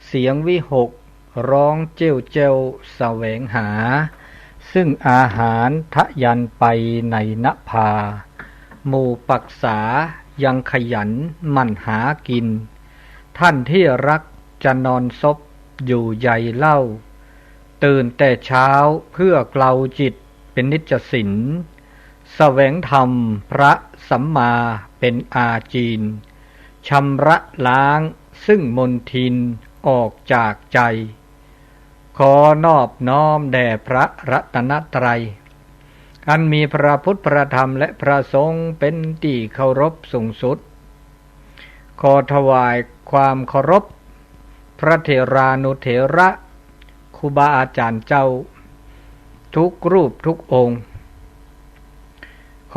เสียงวิหก ร้องเจ้วเจ้วแสวงหา ซึ่งอาหารทะยานไปในนภา หมู่ปักษายังขยันหมั่นหากิน ท่านที่รักจะนอนซบอยู่ใยเล่า ตื่นแต่เช้าเพื่อเกลาจิตเป็นนิจสิน แสวงธรรมพระสัมมาเป็นอาจีน ชำระล้างซึ่งมลทินออกจากใจ ขอนอบน้อมแด่พระรัตนตรัย อันมีพระพุทธพระธรรมและพระสงฆ์เป็นที่เคารพสูงสุด ขอถวายความเคารพ พระเถรานุเถระ ครูบาอาจารย์เจ้า ทุกรูปทุกองค์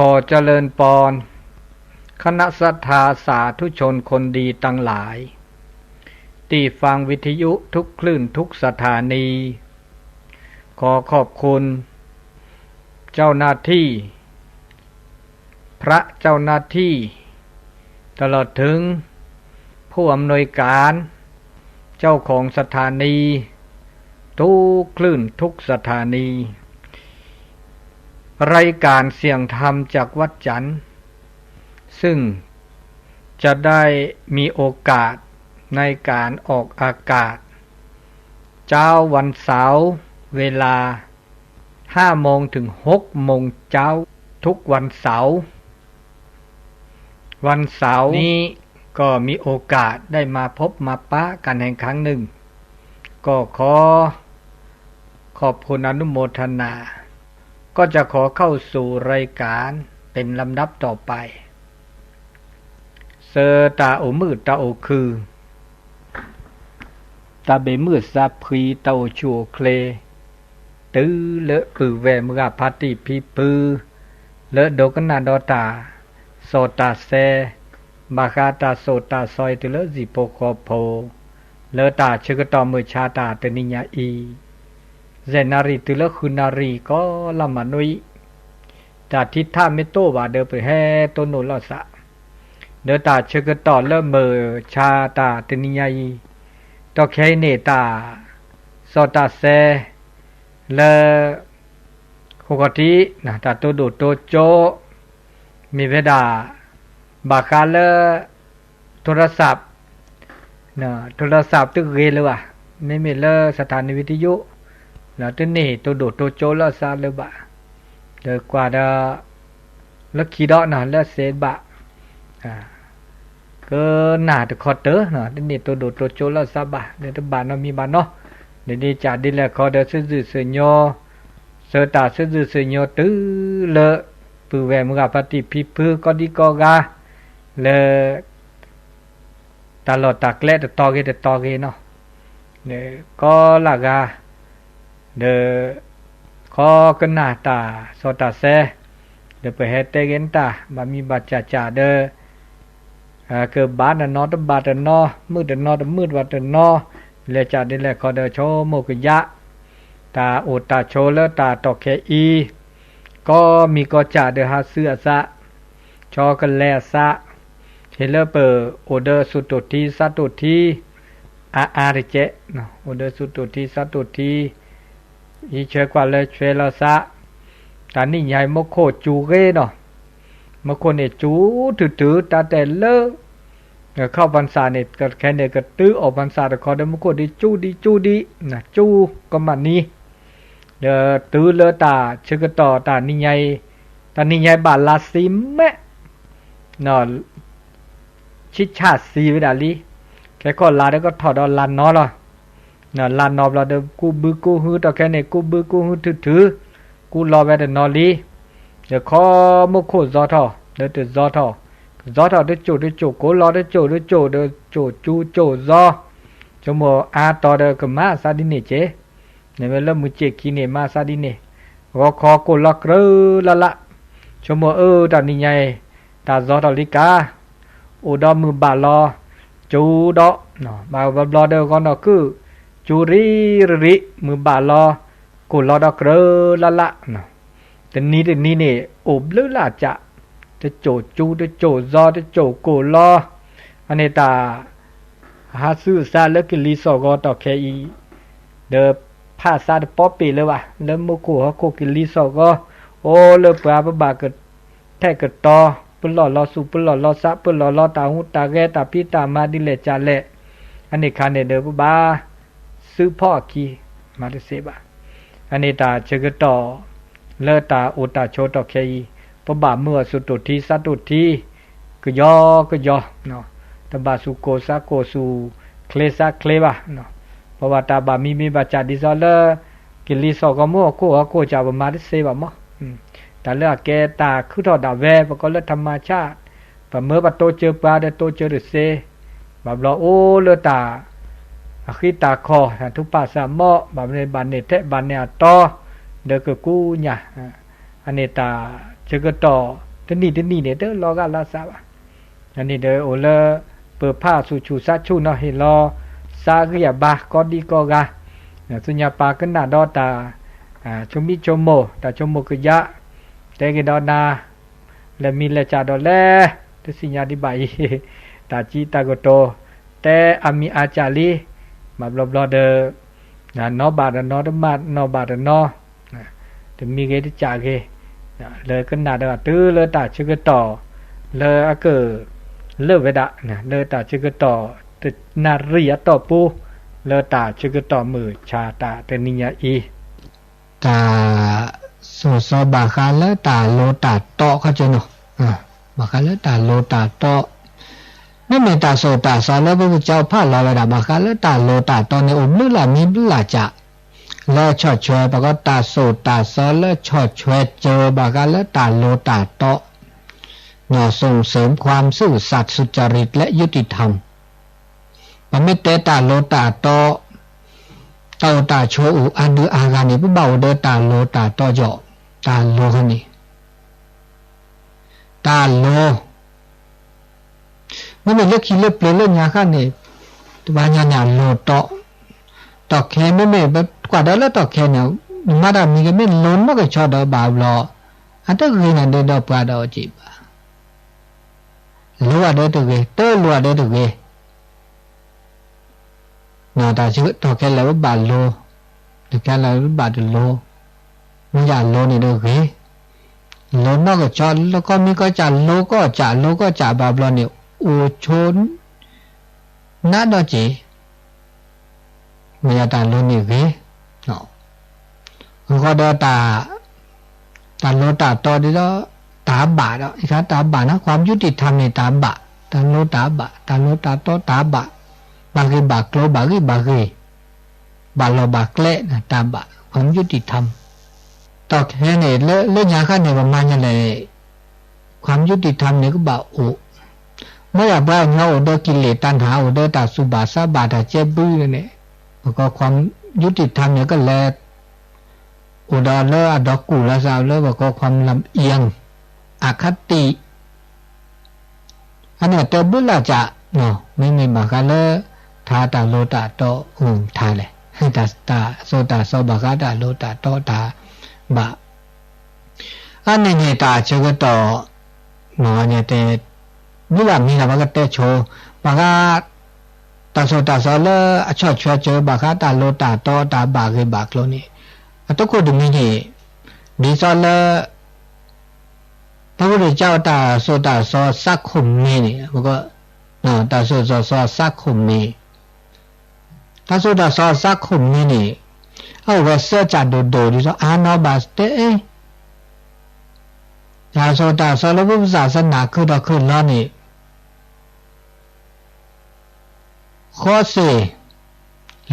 ขอเจริญปอน คณะศรัทธาสาธุชนคนดีตังหลาย ที่ฟังวิทยุทุกคลื่นทุกสถานี ขอขอบคุณ เจ้าหน้าที่ พระเจ้าหน้าที่ ตลอดถึง ผู้อำนวยการ เจ้าของสถานี ทุกคลื่นทุกสถานี รายการเสียงธรรมจากวัดจันทร์ ซึ่งจะได้มีโอกาสในการออกอากาศ เช้าวันเสาร์ เวลา ห้าโมงถึงหกโมงเช้า ทุกวันเสาร์ วันเสาร์นี้ก็มีโอกาสได้มาพบมาปะกันแห่งครั้งหนึ่ง ก็ขอขอบคุณอนุโมทนา ก็จะขอเข้าสู่รายการเป็นลำดับต่อไป ဆၢတၢ်အိၣ်မုာ်တၢ်အိၣ်ခုၣ် တၢ်ဘၣ်မုာ်သးဖှံ တၢ်အိၣ်ဆူၣ်အိၣ်ချ့ တုၤလၢပုၢ်ဝဲၢ်မုၢ်ဂၤဖါတံၢ်ဖံဖု လၢဒိကနၣ်ဒီးတၢ်စီတၢ်ဆှံ ဘၣ်ဃးတၢ်သိၣ်တၢ်သီအံၤ တုၤလၢဟံၣ်ဖိဃီဖိ လၢတၢ်ဆၢကတီၢ်မုၢ်ဆါတၢ်တနံၤညါအံၤ ယဲၢ်နၣ်ရံၣ်တုၤလၢဃုနၣ်ရံၣ် ကီလၢမနုၤအံၤ တၢ်ထံထၣ်မ့ၢ်တအိၣ်ဘၣ်ဒီး ပဟဲတိၢ်နီၣ်လိာ်သး ဒီးတၢ်ဆၢကတီၢ်လၢမုၢ်ဆါတၢ်တနံၤညါအံၤ ဒီးခဲအံၤန့ၣ် တၢ်စီတၢ်ဆှံ လၢ ဃိးခီၣ်ထံး တၢ်တိၢ်ဒိၣ်တိၢ်ကၠိ မ့ၢ်ဝဲဒၣ် ဘၣ်ဃးလၢ โทรศัพท์ โทรศัพท์ တဂ့ၤလၢၤဘၣ် မ့မ့ၢ်လၢ สถานีวิทยุ လၢတန့ၢ်တိၢ်ဒိၣ်တိၢ်ကၠိလၢအသးလၢၤဘၣ် ဒီးကွၢ်ဒီး လၢခံဒီး လၢစ့ဘၣ် ကနၣ်တခီတၢၢ် တန့ၢ်တိၢ်ဒိၣ်တိၢ်ကၠိလၢအသးဘၣ် ဒီးတဘၣ်နီတမံၤဘၣ်နီၤ ဒီးဒ်ကးဒ်လဲၣ်ခီဒီး ဆူၣ်စူၣ်ဆူၣ်ညီ ဆၢတၢ်ဆူၣ်စူၣ်ဆူၣ်ညီတုၤလၢ ပုၢ်ဝဲၢ်မုၢ်ဂၤဖါတံၢ်ဖံဖု ကိးဒံကိးဂၤ လၢ တၢ်လီၢ်တၢ်ကျဲတတီၤဂ့ၤတတီၤဂ့ၤနီၤ ဒီးကိးလၢ်ဂၤ ဒီး ခီကနၣ်တၢ်စီတၢ်ဆှံ ဒီးပဟဲတဲဂ့ၤနတၢ် ဘၣ်မံဘၣ်စၢ်စၢ်ဒီး ကဘၣ်တနီၤတဘၣ်တနီၤ မုာ်တနီၤတမုာ်ဘၣ်တနီၤ လဲၤကးဒ်လဲၣ်ခီဒီး ဆိကမိၣ်ကယၢ် တၢ်အိၣ်တၢ်ဆိးလၢတၢ်တီၢ်ခဲအံၤ ကီမံၤကီၢ်စၢ်ဒီးဟးဆူအသး ဆီကလဲၤအသး ဟ့ၣ်လၢပအိၣ်ဒီးဆူၣ်တိၢ်ထံ သးတိၢ်ထံ အါအါတကဲး အိၣ်ဒီးဆူၣ်တိၢ်ထံ သးတိၢ်ထံ ယဆၢကွၢ်လၢဆွဲလီၤသး တၢ်နံၣ်ညါအံၤ မူခိၣ်စူၤဂ့ၤနီၤ မူခိၣ်န့ၣ်စူၤထုးထုး တၢ်တဲလၢ ခီၣ်ပၢၢ်ဆၣ်န့ၣ် ခဲန့ၣ်ကတုၤအီၣ်ပၢၢ်ဆၣ်တခီဒီး မူခိၣ်ဒ်စူၤဒ်စူၤဒ် စူၤကမၣ်နံၤ ဒီးတုၤလၢတၢ်ဆၢကတီၢ်တၢ်နံၤညါအံၤ တၢ်နံၤညါအံၤဘၣ်လါသံမဲး ဆံၣ်ဆၣ်သံဝဲဒၣ်လံ ခဲခီၣ်လါဒီးကထီၣ်ဒီးလါနီၤလီၤ လါနီၤဘျီဒီး ကူဘုကူဟု တီၢ်ခဲန့ၣ် ကူဘုကူဟုထုးထုး ကူလီၤဝဲတနီၤလံ ဒီးခီမူခိၣ်ဇီထီၣ် ဒီးတဇီထီၣ် ကဇီထီၣ်တစိၢ်တစိၢ် ကိးလီၤတစိၢ်တစိၢ် ဒီးစိၢ်စူၤစိၢ်ဇီ ဆိကမိၣ်အါတီၤဒီးကမၤသးဒ်န့ၣ်က့ န့ၣ်ဝဲလၢမုၢ်စ့ၢ်ခံန့ၣ် မၤသးဒ်န့ၣ် ဂီၤခီကိၢ်လီၤကြၢးလၢ်လၢ် ဆိကမိၣ်အၢ တၢ်နံၤညါအံၤ တၢ်ဇီထီၣ်လံကါ အိၣ်ဒီးမုၢ်ဘၣ်လီၤ စူၤဒီး ဘၣ်ဘျီဒီးဂီၤနီၢ်ကုၢ် စူၤရံၣ်ရံၣ် မုၢ်ဘၣ်လီၤ ကိၢ်လီၤဒီးကြၢးလၢ်လၢ် တနံၤတနံၤန့ၣ် အိၣ်ဘျုးလၢ်ကၠး တစိၢ်ကၠူတစိၢ်စီ တစိၢ်ကိၢ်လီၤ, အန့ၣ်တၢ် ဟးဆူအသးလၢကလံၤစိးဂီၤတီၢ်ခဲအံၤ, ဒီးဖးသးတပီပ့ၤလၢၤဘၣ်, လၢမူခိၣ်ဟီၣ်ခိၣ်ကလံၤစိးဂီၤ, အိၣ်လၢပှၤပဘၣ်ကထဲၣ်ကတီၤ, ပလီၢ်လီၤဆူၣ် ပလီၢ်လီၤသး ပလီၢ်လီၤတၢ်ဟူးတၢ်ဂဲၤ တၢ်ဖံးတၢ်မၤဒ်လဲၣ်ကလဲၣ်, အန့ၣ်ခါန့ၣ်ဒီးပဘၣ် သုးဖီၣ်အခံ, မၤတသ့ဘၣ်. အန့ၣ်တၢ်ဆၢကတီၢ် လၢတၢ်အိၣ်တၢ်ဆိးတီၢ်ခဲအံၤ, ပဘၣ်မုာ်အီၤဆူၣ်တိၢ်ထံသးတိၢ်ထံ, ကယီကယီ, တဘၣ်ဆူၣ်ကိၢ်သးကိၢ် ဆူၣ်ချ့သးချ့ဘၣ်. ပဘၣ်တၢ်ဘၣ်မံမ့ၢ်ဘၣ်စၢ်ဒ်သိးလၢ ကလံၤစိးဂီၤ မူခိၣ်ဟီၣ်ခိၣ်စၢ် ပမၤတသ့ဘၣ်မး. တၢ်လၢအကဲတၢ်ခုထီၣ်ဒၣ်ဝဲ ပကိးလၢ ธรรมชาติ, ပမၢပတိစၢၤပှၤဒီးတိစၢၤတသ့, ဘၣ်ဘျီအိၣ်လၢတၢ် အဃံတၢ်ခီၣ် တၢ်ထုကဖၣ်စၢ်မီၢ် ဘၣ်မနုၤဘၣ်န့ၢ်ထဲဘၣ်န့ၢ်အတီ ဒီးကကူညၢ်, အန့ၣ်တၢ်ဆၢကတီၢ် တနံၣ်တနံၣ်န့ၣ် တလီၤဂာ်လၢသးဘၣ်. အန့ၣ်ဒီးအိၣ်လၢ ပဖးဆူၣ်ဆူၣ်သးဆူၣ်နီၤ ဟ့ၣ်လီၤသးဂံၢ်အဘါ ကိးဒံကိးဂၤ, ဆူညါပာ်ကနၣ်ဒီးတၢ် ဆိမိၣ်ဆိကမိၣ် တၢ်ဆိကမိၣ်ကယၢ်, တဲက့ၤဒီးနၤ လဲၤမံၤလဲၤစၢ်ဒီးလဲၣ်, တသ့ၣ်ညါဒံးဘၣ်အံၤ, တၢ်စံးတၢ်ကတိၤ တဲအါမံၤအါစၢ်လံ, ဘၣ်ဘျီဘျီဒီး နီၢ်ဘၣ်တနီၤ တမ့ၢ်နီၢ်ဘၣ်တနီၤ, တမံၤဂ့ၤတစၢ်ဂ့ၤ, လၢကနၣ်ဒီးအတုၤလၢတၢ်ဆၢကတီၢ် လၢအက လၢာ်ဝဲဒၣ် လၢတၢ်ဆၢကတီၢ် တနၣ်ရံၣ်အတီၢ်ပူၤ လၢတၢ်ဆၢကတီၢ်မုၢ်ဆါတၢ်တနံၤညါအံၤ တၢ် စိၢ်စီဘၣ်ဃးလၢတၢ်လိၤတၢ်တီခီကၠိနီၤ, ဘၣ်ဃးလၢတၢ်လိၤတၢ်တီ, မ့မ့ၢ်တၢ်စိၢ်တၢ်စီလၢပကစၢ်ဖးလီၤဝဲဒၣ် ဘၣ်ဃးလၢတၢ်လိၤတၢ်တီန့ၣ် အိၣ်ဘျုးလၢ်မံဘျုးလၢ်စၢ်, လၢဆီၣ်ထွဲ ပကိးတၢ်စိၢ်တၢ်စီလၢဆီၣ်ထွဲစၢၤ ဘၣ်ဃးလၢတၢ်လိၤတၢ်တီ ส่งเสริมความซื่อสัตย์สุจริตและยุติธรรม ပမ့ၢ်တဲတၢ်လိၤတၢ်တီ တၢ်အိၣ်တၢ်ဆိးအိၣ်အါဒုးအါဂၤန့ၣ် ပဘၣ်အိၣ်ဒီးတၢ်လိၤတၢ်တီယီၤ, တၢ်လိၤန့ၣ်, တၢ်လိၤ မ့မ့ၢ်လၢခံလၢပျၢၤလၢညါဃၣ်န့ၣ်, တဘၣ်ညါန့ၣ်အလိၤတီ, တီၢ်ခဲမ့မ့ၢ်ပကွၢ်ဒီးလၢတီၢ်ခဲန့ၣ်, နမၤတၢ်မံၤကမ့ၢ်လိၤနီၢ်ကဆီဒီးဘၣ်ဘျီ, အတဂ့ၤန့ၣ်ဒီးပှၤဒီးအီၤက့ၤဘၣ်, လိၤအီၤဒီးတဂ့ၤ, တလိၤအီၤဒီးတဂ့ၤ တၢ်ဆၢကတီၢ်ခဲလၢာ်ပဘၣ်လိၤ, တခါလၢာ်ပဘၣ်တလိၤ, မ့ၢ်ယၤလိၤန့ၣ်ဒီးဂ့ၤ, လိၤနီၢ်ကဆီ လၢကီၢ်မံၤကီၢ်စၢ် လိၤကီၢ်စၢ် လိၤကီၢ်စၢ်ဘၣ်ဘျီန့ၣ် အိၣ်ဆိ နးဒီးက့ၤ, မ့ၢ်ယၤတၢ်လိၤန့ၣ်ဂ့ၤ, အဃိဒီး တၢ်လိၤတၢ်တီဒ်ဒီး တၢ်ဘၣ်ဒီး ယခါတၢ်ဘၣ်နီၤ ความยุติธรรมန့ၣ် တၢ်ဘၣ်, တၢ်လိၤတၢ်ဘၣ်, တၢ်လိၤတၢ်တီတၢ်ဘၣ်, ဘၣ်ဂ့ၢ်ဘၣ်ကျိၤ ဘၣ်ဂံၢ်ဘၣ်ဂ့ၤ, ဘၣ်လီၢ်ဘၣ်ကျဲ တၢ်ဘၣ် ความยุติธรรม တီၢ်ခဲန့ၣ် လၢညါခါန့ၣ် ပမၤညါလဲၣ် ความยุติธรรมန့ၣ် ကဘၣ်အိၣ်, မ့ၢ်ယၤပှၤကညီအိၣ်ဒီး กิเลส ตัณหา အိၣ်ဒီးတၢ်သူၣ်ဘၣ်သးဘၣ် တၢ်ကဲဘုန့ၣ်, ပကိး ความยุติธรรมန့ၣ် ကလဲၤ အိၣ်ဒီးလၢအဒီကူၣ်လီၤသးလၢ ပကိး ความลำเอียง อคติ အန့ၣ်တဲဘျုးလၢ်စၢ်, မ့မ့ၢ်ဘၣ်ဃးလၢ ထါတၢ်လိၤတၢ်တီအိၣ်ထါလဲၣ်, တၢ်စိၢ်တၢ်စီဘၣ်ဃးတၢ်လိၤတၢ်တီတၢ်ဘၣ်, အန့ၣ်န့ၣ်တၢ်ဆၢကတီၢ် မ့ၢ်တဲ ဘျုးလၢ်မံၤလၢ် ပကတဲဆိ ဘၣ်ဃး တၢ်စိၢ်တၢ်စီလၢအဆီၣ်ထွဲစၢၤ ဘၣ်ဃးတၢ်လိၤတၢ်တီတၢ်ဘၣ်ဂ့ၢ်ဘၣ်ကျိၤန့ၣ်, အတခိၣ်တမံၤန့ၣ် ဒ်သိးလၢ ဖဲပကစၢ်တၢ်စိၢ်တၢ်စီသးခိၣ်မ့ၢ်န့ၣ်, တၢ်စိၢ်တၢ်စီသးခိၣ်မ့ၢ်, တၢ်စိၢ်တၢ်စီသးခိၣ်မ့ၢ်န့ၣ် အအိၣ်ဝဲစၢကၠးဒိၣ်ဒိၣ်ဒ်သိး အါနီၢ်ဘၣ်တဲ, တၢ်စိၢ်တၢ်စီလၢပကစၢ်သနာ်က့ဒီးခဲလၢာ်န့ၣ် ဃိးဆံ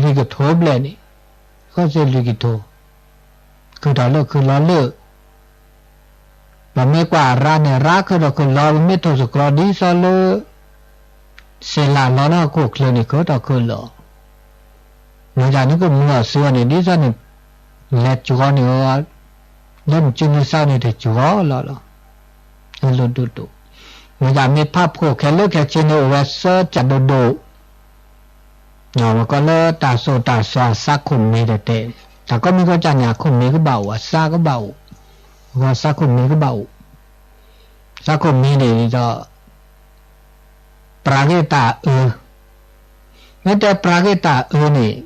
လွံၢ်ကထိဘျဲၣ်န့ၣ်, ဃိးဆံလွံၢ်ကထိ, ခုၣ်ထီၣ်လၢခုၣ်လီၤလၢ, ပမ့ၢ်ကွၢ်ရါန့ၣ် ရါခုၣ်ထီၣ်ခုၣ်လီၤ ပမ့ၢ်ထိၣ်သတြီၤဒ်သိးလၢ စ့လးလီၤနီၢ်ခိၣ်ချၢန့ၣ် ခုၣ်ထီၣ်ခုၣ်လီၤ, မ့ၢ်ဒၣ်န့ၣ်ကမုာ်အီၤစုအီၤန့ၣ် ဒ်သိးန့ၣ် လဲၤကၠီန့ၣ် လၢနစုနစၢ်န့ၣ် တကၠီလီၤလီၤ လၢဒိၣ်ဒိၣ်, မ့ၢ်ဒၣ်မ့ၢ်ဖးဖှိၣ်ခဲလၢာ်ခဲဆ့န့ၣ် အိၣ်ဝဲစၢကၠးဒိၣ်ဒိၣ်, ပကိးလၢတၢ်စိၢ်တၢ်စီအသးခိၣ်မ့ၢ်တဲတဲ, တၢ်ကိးမံၤကိးကၠးန့ၣ် အခိၣ်မ့ၢ်ကဘၣ်အိၣ် အသးကဘၣ်အိၣ်, ပကိးသးခိၣ်မ့ၢ်ကဘၣ်အိၣ်, စးခိၣ်မံၤန့ၣ်ဒီး ပြၤဂ့ၢ်တၢ်အၢ, မ့ၢ်တဲပြၤဂ့ၢ်တၢ်အၢန့ၣ်,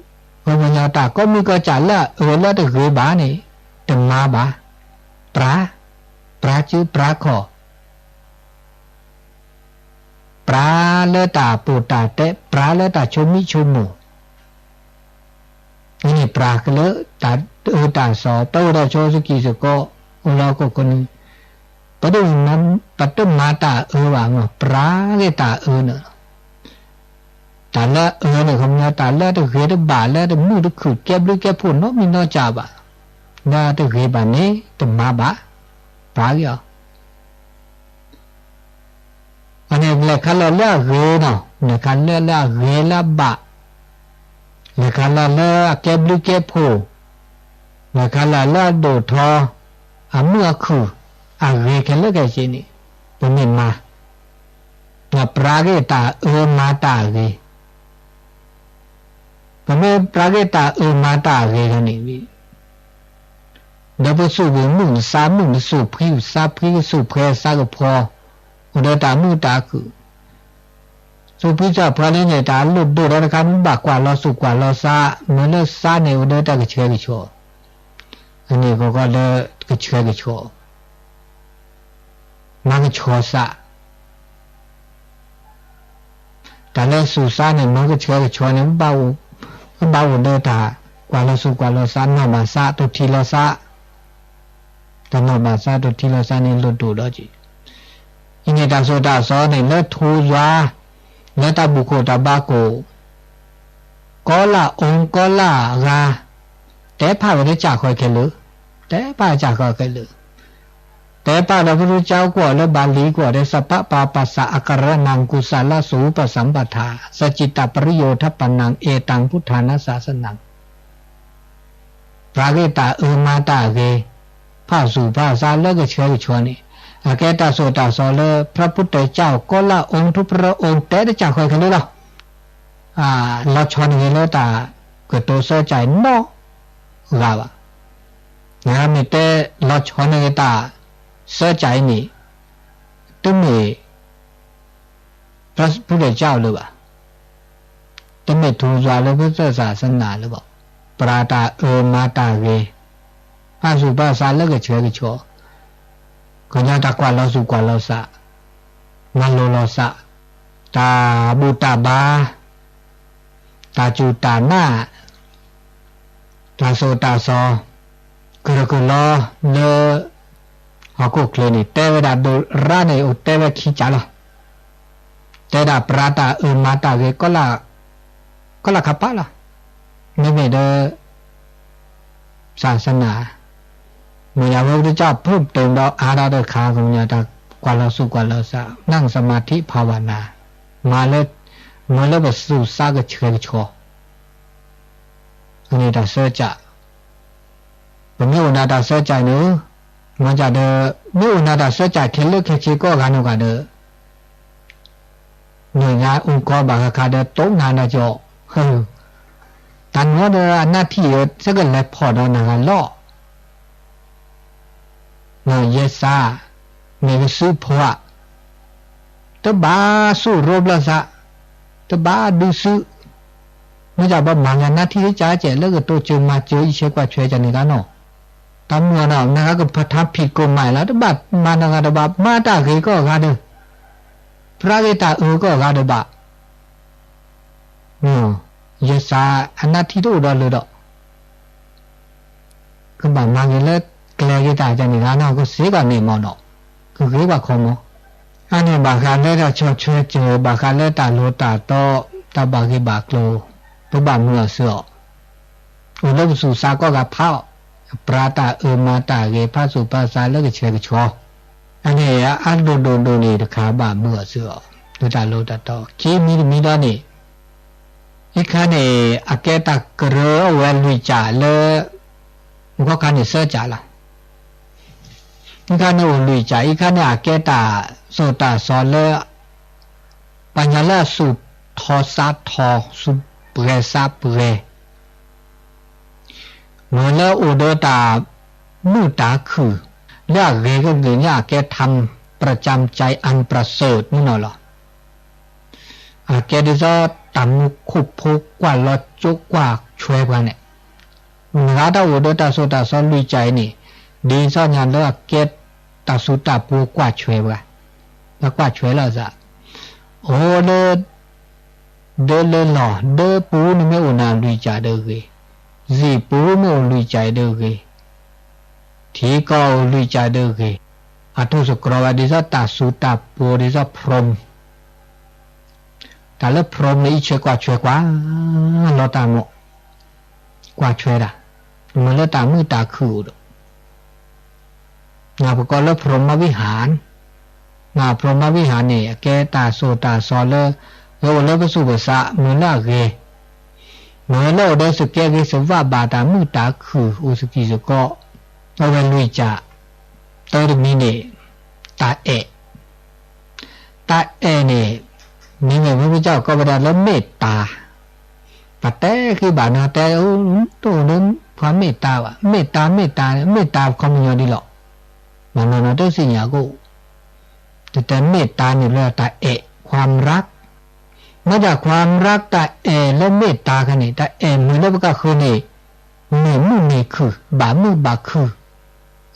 ပှၤကညီတၢ်ကိးမုၢ်ကီၢ်ကၢ်လၢအအၢလၢတဂ့ၤဘၣ်န့ၣ်, တမၤဘၣ်, ပြၤ, ပြၤစုပြၤခီၣ် ပြၤလၢတၢ်ပူၤတၢ်တဲ, ပြၤလၢတၢ်ဆိမိၣ်ဆိကမိၣ်, န့ၣ်ပြၤကလၢတၢ်အၢတၢ်သီ, ပအိၣ်ဒီးဆိစကံၢ်စကီး, အိၣ်လီၤခိၣ်ခိၣ်နံၤ, ပဒိၣ်, ပတမၤတၢ်အၢဘၣ်မး, ပြၤဂ့ၢ်တၢ်အၢန့ၣ်လီၤ. တၢ်လၢအအၢန့ၣ် ခီပညီ တၢ်လၢတဂ့ၤတဘၣ်လၢတမုာ်တခုၣ်ကဲဘျုးကဲဖှိၣ်နီတမံၤနီတစဲးဘၣ်, လၢတဂ့ၤဘၣ်န့ၣ် တမၤဘၣ်, ပြၤဂ့ၢ်အီၤ အန့ၣ် လဲၤခါလီၤလၢအဂ့ၤနီၤ, လဲၤခါလီၤလၢအဂ့ၤလၢအဘၣ်, လဲၤခါလီၤလၢအကဲဘျုးကဲဖှိၣ်, လဲၤခါလီၤလၢအဒိၣ်ထီ, အမုာ်အခုၣ်, အဂ့ၤခဲလၢာ်ခဲဆ့န့ၣ်, ပမ့ၢ်မၤ, ပြၤဂ့ၢ်တၢ်အၢမၤတၢ်အဂ့ၤ ပမ့ၢ်ပြၤဂ့ၢ်တၢ်အၢမၤတၢ်အဂ့ၤလီၤန့ၣ်, ဒီးပသူၣ်ဂ့ၤမုၢ်နသးမုၢ်နသူၣ်ဖှံကသးဖှံကသူၣ်ဖှဲသးကဖီ, အိၣ်ဒီးတၢ်မုာ်တၢ်ခုၣ်, သူၣ်ဖှံသးဖှဲလၢန့ၣ် တၢ်လိၣ်ဒိၣ်ဒီးတခါ မ့ၢ်ဘၣ်ကွၢ်လီၤသူၣ်ကွၢ်လီၤသး, မ့ၢ်လၢသးန့ၣ်အိၣ်ဒီးတၢ်ကဆှဲကဆှီ, အန့ၣ်ကီကီလၢကဆှဲကဆှီ မၤကဆှီသး, တၢ်လၢသူၣ်သးန့ၣ် မၤကဆှဲကဆှီန့ၣ်, ပဘၣ်အိၣ်ဒီးတၢ်ကွၢ်လီၤသူၣ်ကွၢ်လီၤသး, နီၢ်ဘၣ်သး တိၢ်ထံလီၤသး, တၢ်နီၢ်ဘၣ်သး တိၢ်ထံလီၤသးန့ၣ် လိၣ်ဒိၣ်ဒီးက့ၤ, အံၤန့ၣ်တၢ်သိၣ်တၢ်သီန့ၣ် လၢထိယွၤ, လၢတၢ်ဘူၣ်ခိၣ်တၢ်ဘါခိၣ် ကီလၢအအိၣ်ကီလၢအဂၤ, တဲဖၣ်ဝဲလၢကၢ်ဃီခဲလၢာ်, တဲဖၣ်ကၢ်ဃီခဲလၢာ်, တဲဖၣ်ဒီးပရူၢ်ကၠါကွီၢ်လၢဘၤလံၤကွီၢ်ဒီး သပ်ပပၤပသ်သး အကရဏံ ကုသလသူပသမ်ပထၢ သၸိတပရိယိထပနံ ဧတင် ပုတ်ထၢနသ်သနံ ပြၤဂ့ၢ်တၢ်အၢမၤတၢ်အဂ့ၤ, ဖၣ်သူၣ်ဖၣ်သးလၢကဆှဲကဆှီန့ၣ်, အကဲတၢ်သိၣ်တၢ်သီလၢ พระพุทธเจ้า ကီလၢအအိၣ် ထူပရအိၣ် တဲတကၢ်ဃီခဲလၢာ်လီၤ. လီၤဆီန့ၢ်ဂ့ၤလၢတၢ်ကတိၤသၢကၢ်အံၤနီတဂၤဘၣ်. နမ့ၢ်တဲလီၤဆီန့ၢ်ဂ့ၤတၢ်သၢကၢ်အံၤန့ၣ်, တမ့ၢ် พระพุทธเจ้า လၢၤဘၣ်. တမ့ၢ်ထူယွၤလၢ พุทธศาสนา လၢၤဘၣ်. ပြၤတၢ်အၢမၤတၢ်ဂ့ၤ, ဖၣ်သူၣ်ဖၣ်သးလၢကဆှဲကဆှီ, ကညီတၢ်ကွၢ်လီၤသူၣ်ကွၢ်လီၤသး, မၤလိလီၤသး, တၢ်ဘူၣ်တၢ်ဘါ, တၢ်စူၢ်တၢ်နာ်, တၢ်သိၣ်တၢ်သီ, ကရၢကရိလၢ ဟီၣ်ခိၣ်ချၢန့ၣ် တဲဝဲဒၣ်ဒိၣ်ရၣ်န့ၣ် အိၣ်တဲဝဲခံကၢ်လီၤ. တဲဒၣ်ပြၤတၢ်အၢမၤတၢ်ဂ့ၤ ကီလၢ်ခါပၢ်လီၤ. မ့မ့ၢ်ဒီး ศาสนา, မ့ၢ်ယၤဝဲ พุทธเจ้า เพิ่มเติม ဒီးအါထီၣ်တခါ ကညီတၢ်ကွၢ်လီၤသူၣ်ကွၢ်လီၤသး นั่งสมาธิภาวนา, မၤလၢ မၤလၢပသူၣ်သးကဆှဲကဆှီ အန့ၣ်တၢ်သၢကၢ်, ပမ့ၢ်အိၣ်နၤတၢ်သၢကၢ်န့ၣ်, မ့ၢ်ကၢ်ဒီး မ့ၢ်အိၣ်နၤတၢ်သၢကၢ်ခဲလၢာ်ခဲဆ့ကိးဂၤနီၢ်ဂၤဒီး, နညါအူကီဘၣ်ဃးခါဒီး တိၢ်နၤနၤကၠီ, တၢ်နုၤဒီးအနၢ်ထံၣ်အၢ သကလဲၤဖီၣ်ဒီးနၤဂၤလီၤ. ယဲစး, မ့ၢ်ကစုဖိဧါ, တဘၣ်သူၣ်ရိဘျီသး, တဘၣ်ဒုးသု, မ့ၢ်ကၢ်ဘၣ်မၤဂၤနၢ်ထံၣ်ကၢ်ကဲးလၢကတိၤစၢၤမၤစၢၤ အံးဆဲးကွၢ်ဆဲးကန့ၣ်ဂၤနီၤ, တၢ်မုၢ်အီၤနီၤ နဂၤကဖးထါဖံးကိးမးလီၤ တဘၣ်မၤနီၢ်ဂၤတဘၣ် မၤတၢ်ဂ့ၤကိးဂၤဒီး, ပြၤဂ့ၤတၢ်အၢကိးဂၤဒီးဘၣ် ယဲစးအနၢ်ထံၣ်တအိၣ်ဒီးလၢဒီး, ကဘၣ်မၤဂ့ၤလၢကျဲဂ့ၤတၢ်ကန့ၣ်ဂၤနီၤ ကစ့ကီးန့ၣ်မ့ၢ်နီၤ, ကဂ့ၤဘၣ်ခီမီၤ, အန့ၣ်ဘၣ်ဃးလၢတၢ်ဆီၣ်ထွဲစၢၤ ဘၣ်ဃးလၢတၢ်လိၤတၢ်တီ, တၢ်ဘၣ်ဂ့ၢ်ဘၣ်ကျိၤ, ပဘၣ်မုာ်အီၤစၢၤအီၤ အိၣ်လၢပသူၣ်သးကိးဂၤဖးအီၤ, ပြၤတၢ်အၢမၤတၢ်ဂ့ၤ ဖးသူၣ်ဖးသးလၢကဆှဲကဆှီ, အန့ၣ်အါဒိၣ်ဒိၣ်ဒိၣ်န့ၣ်တခါဘၣ်မုာ်အီၤစၢၤအီၤ, လၢတၢ်လိၤတၢ်တီ ခံမံၤတမံၤဒီးန့ၣ်, အံၤခါန့ၣ် အကဲတၢ်ကရၢအဝဲလွံၢ်ကၢ်လၢ ဂီၢ်ခါန့ၣ်သၢကၢ်လီၤ. အံၤခါန့ၣ်အိၣ်လွံၢ်ကၢ်, အံၤခါန့ၣ်အကဲတၢ်သိၣ်တၢ်သီလၢ ပှၤကညီလၢအသူၣ်ထီသးထီ သူၣ်ပှဲၤသးပှဲၤ, မ့ၢ်လၢအိၣ်ဒီးတၢ်မုာ်တၢ်ခုၣ် လၢအဂ့ၤကလုာ်န့ၣ် အကဲထါ ประจำใจอันประเสริฐ န့ၣ်လီၤ. အကဲဒ်သိးတၢ်မူခိၣ်ဖိကွၢ်လီၤကၠိကွၢ်ဆွဲပှၤန့ၣ်, နဂၤတၢ်အိၣ်ဒီးတၢ်စိတၢ်ဆှီလွံၢ်ကၠးအံၤန့ၣ်, ဒ်သိးညါလၢအကဲတၢ်စူၤတၢ်ပှီၤကွၢ်ဆွဲပှၤ, လၢကွၢ်ဆွဲလီၤအသး, အိၣ်လၢ ဒၢလၢလီၢ် ဒၢပူၤန့ၣ်မ့ၢ်အိၣ်နၤလွံၢ်ကၠးဒီးဂ့ၤ, စံာ်ပူၤမ့ၢ်အိၣ်လွံၢ်ကၠးဒီးဂ့ၤ, ထံကီၢ်အိၣ်လွံၢ်ကၠးဒီးဂ့ၤ, အထူၣ်စကြီဝဲဒ်သိးတၢ်စူၤတၢ်ပှီၤဒ်သိး พรหม, တၢ်လၢ พรหม န့ၣ် အံးဆၢကွၢ်ဆွဲကွၢ် လီၤတၢ်မး, ကွၢ်ဆွဲဒၣ်, မ့ၢ်လၢတၢ်မုာ်တၢ်ခုၣ်အိၣ်ဒီး ပကိးလၢ พรหมวิหาร, พรหมวิหาร န့ၣ် အကဲတၢ်စိၢ်တၢ်စီၤလၢ လၢအိၣ်လၢပသူၣ်ပသး မ့ၢ်လၢအဂ့ၤ, မ့ၢ်လၢအိၣ်ဒီးစကဲဂ့ၤစဝးဘၣ်တၢ်မုာ်တၢ်ခုၣ်အိၣ်သကံၢ်သကီ, အဝဲလွံၢ်ကၠး, တၢတမံၤန့ၣ်, တၢ်အဲၣ် တၢ်အဲၣ်န့ၣ်, မ့မ့ၢ်ဖုကစၢ်ကိးဝဲဒၣ်လၢမ့ၢ်တၢ်, ပတဲဃံဘၣ်နီၤ တဲ တအိၣ်လၢပှၤမ့ၢ်တၢ်ဘၣ်, မ့ၢ်တၢ် မ့ၢ်တၢ် မ့ၢ်တၢ်ခီပညီဒ်လီၤ, မ့ၢ်နီၢ်နီၢ်တသ့ၣ်ညါကအိၣ်, တတဲမ့ၢ်တၢ်န့ၣ်လၢတၢ်အဲၣ် ความรัก, မ့ၢ်ဒၣ်ความรัก တၢ်အဲၣ်လၢမ့ၢ်တၢ်ခါန့ၣ် တၢ်အဲၣ်မ့ၢ်လၢပကဃၢၤန့ၣ်, န့ၢ်မုာ်န့ၢ်ခုၣ် ဘၣ်မုာ်ဘၣ်ခုၣ်,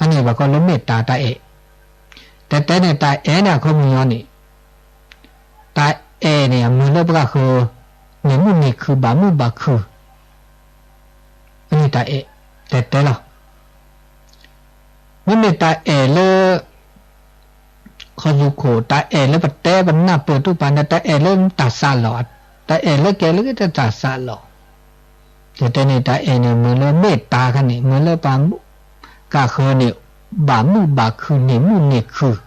အန့ၣ်ဘၣ်ကီးလၢမ့ၢ်တၢ်တၢ်အဲၣ်, တဲတဲန့ၣ် တၢ်အဲၣ်န့ၣ်အခီပညီန့ၣ်, တၢ်အဲၣ်န့ၣ် အမ့ၢ်လၢပကဃၢၤ, န့ၢ်မုာ်န့ၢ်ခုၣ် ဘၣ်မုာ်ဘၣ်ခုၣ်, အန့ၣ်တၢ်အဲၣ်, တဲတဲလီၤ, မ့မ့ၢ်တၢ်အဲၣ်လၢ ခီၣ်ဆူၣ်ခိၣ် တၢ်အဲၣ်လၢပတဲပနၢ်ပၢၢ်တူၢ်ပာ်န့ၣ် တၢ်အဲၣ်လၢတၢ်စးလီၤ, တၢ်အဲၣ်လၢကဲလၢတၢ်စးလီၤ, တဲတဲန့ၣ် တၢ်အဲၣ်န့ၣ် မ့ၢ်လၢမ့ၢ်တၢ်ခါန့ၣ် မ့ၢ်လၢပှၤကဃၢၤန့ၣ်, ဘၣ်မုာ်ဘၣ်ခုၣ် န့ၢ်မုာ်န့ၢ်ခုၣ်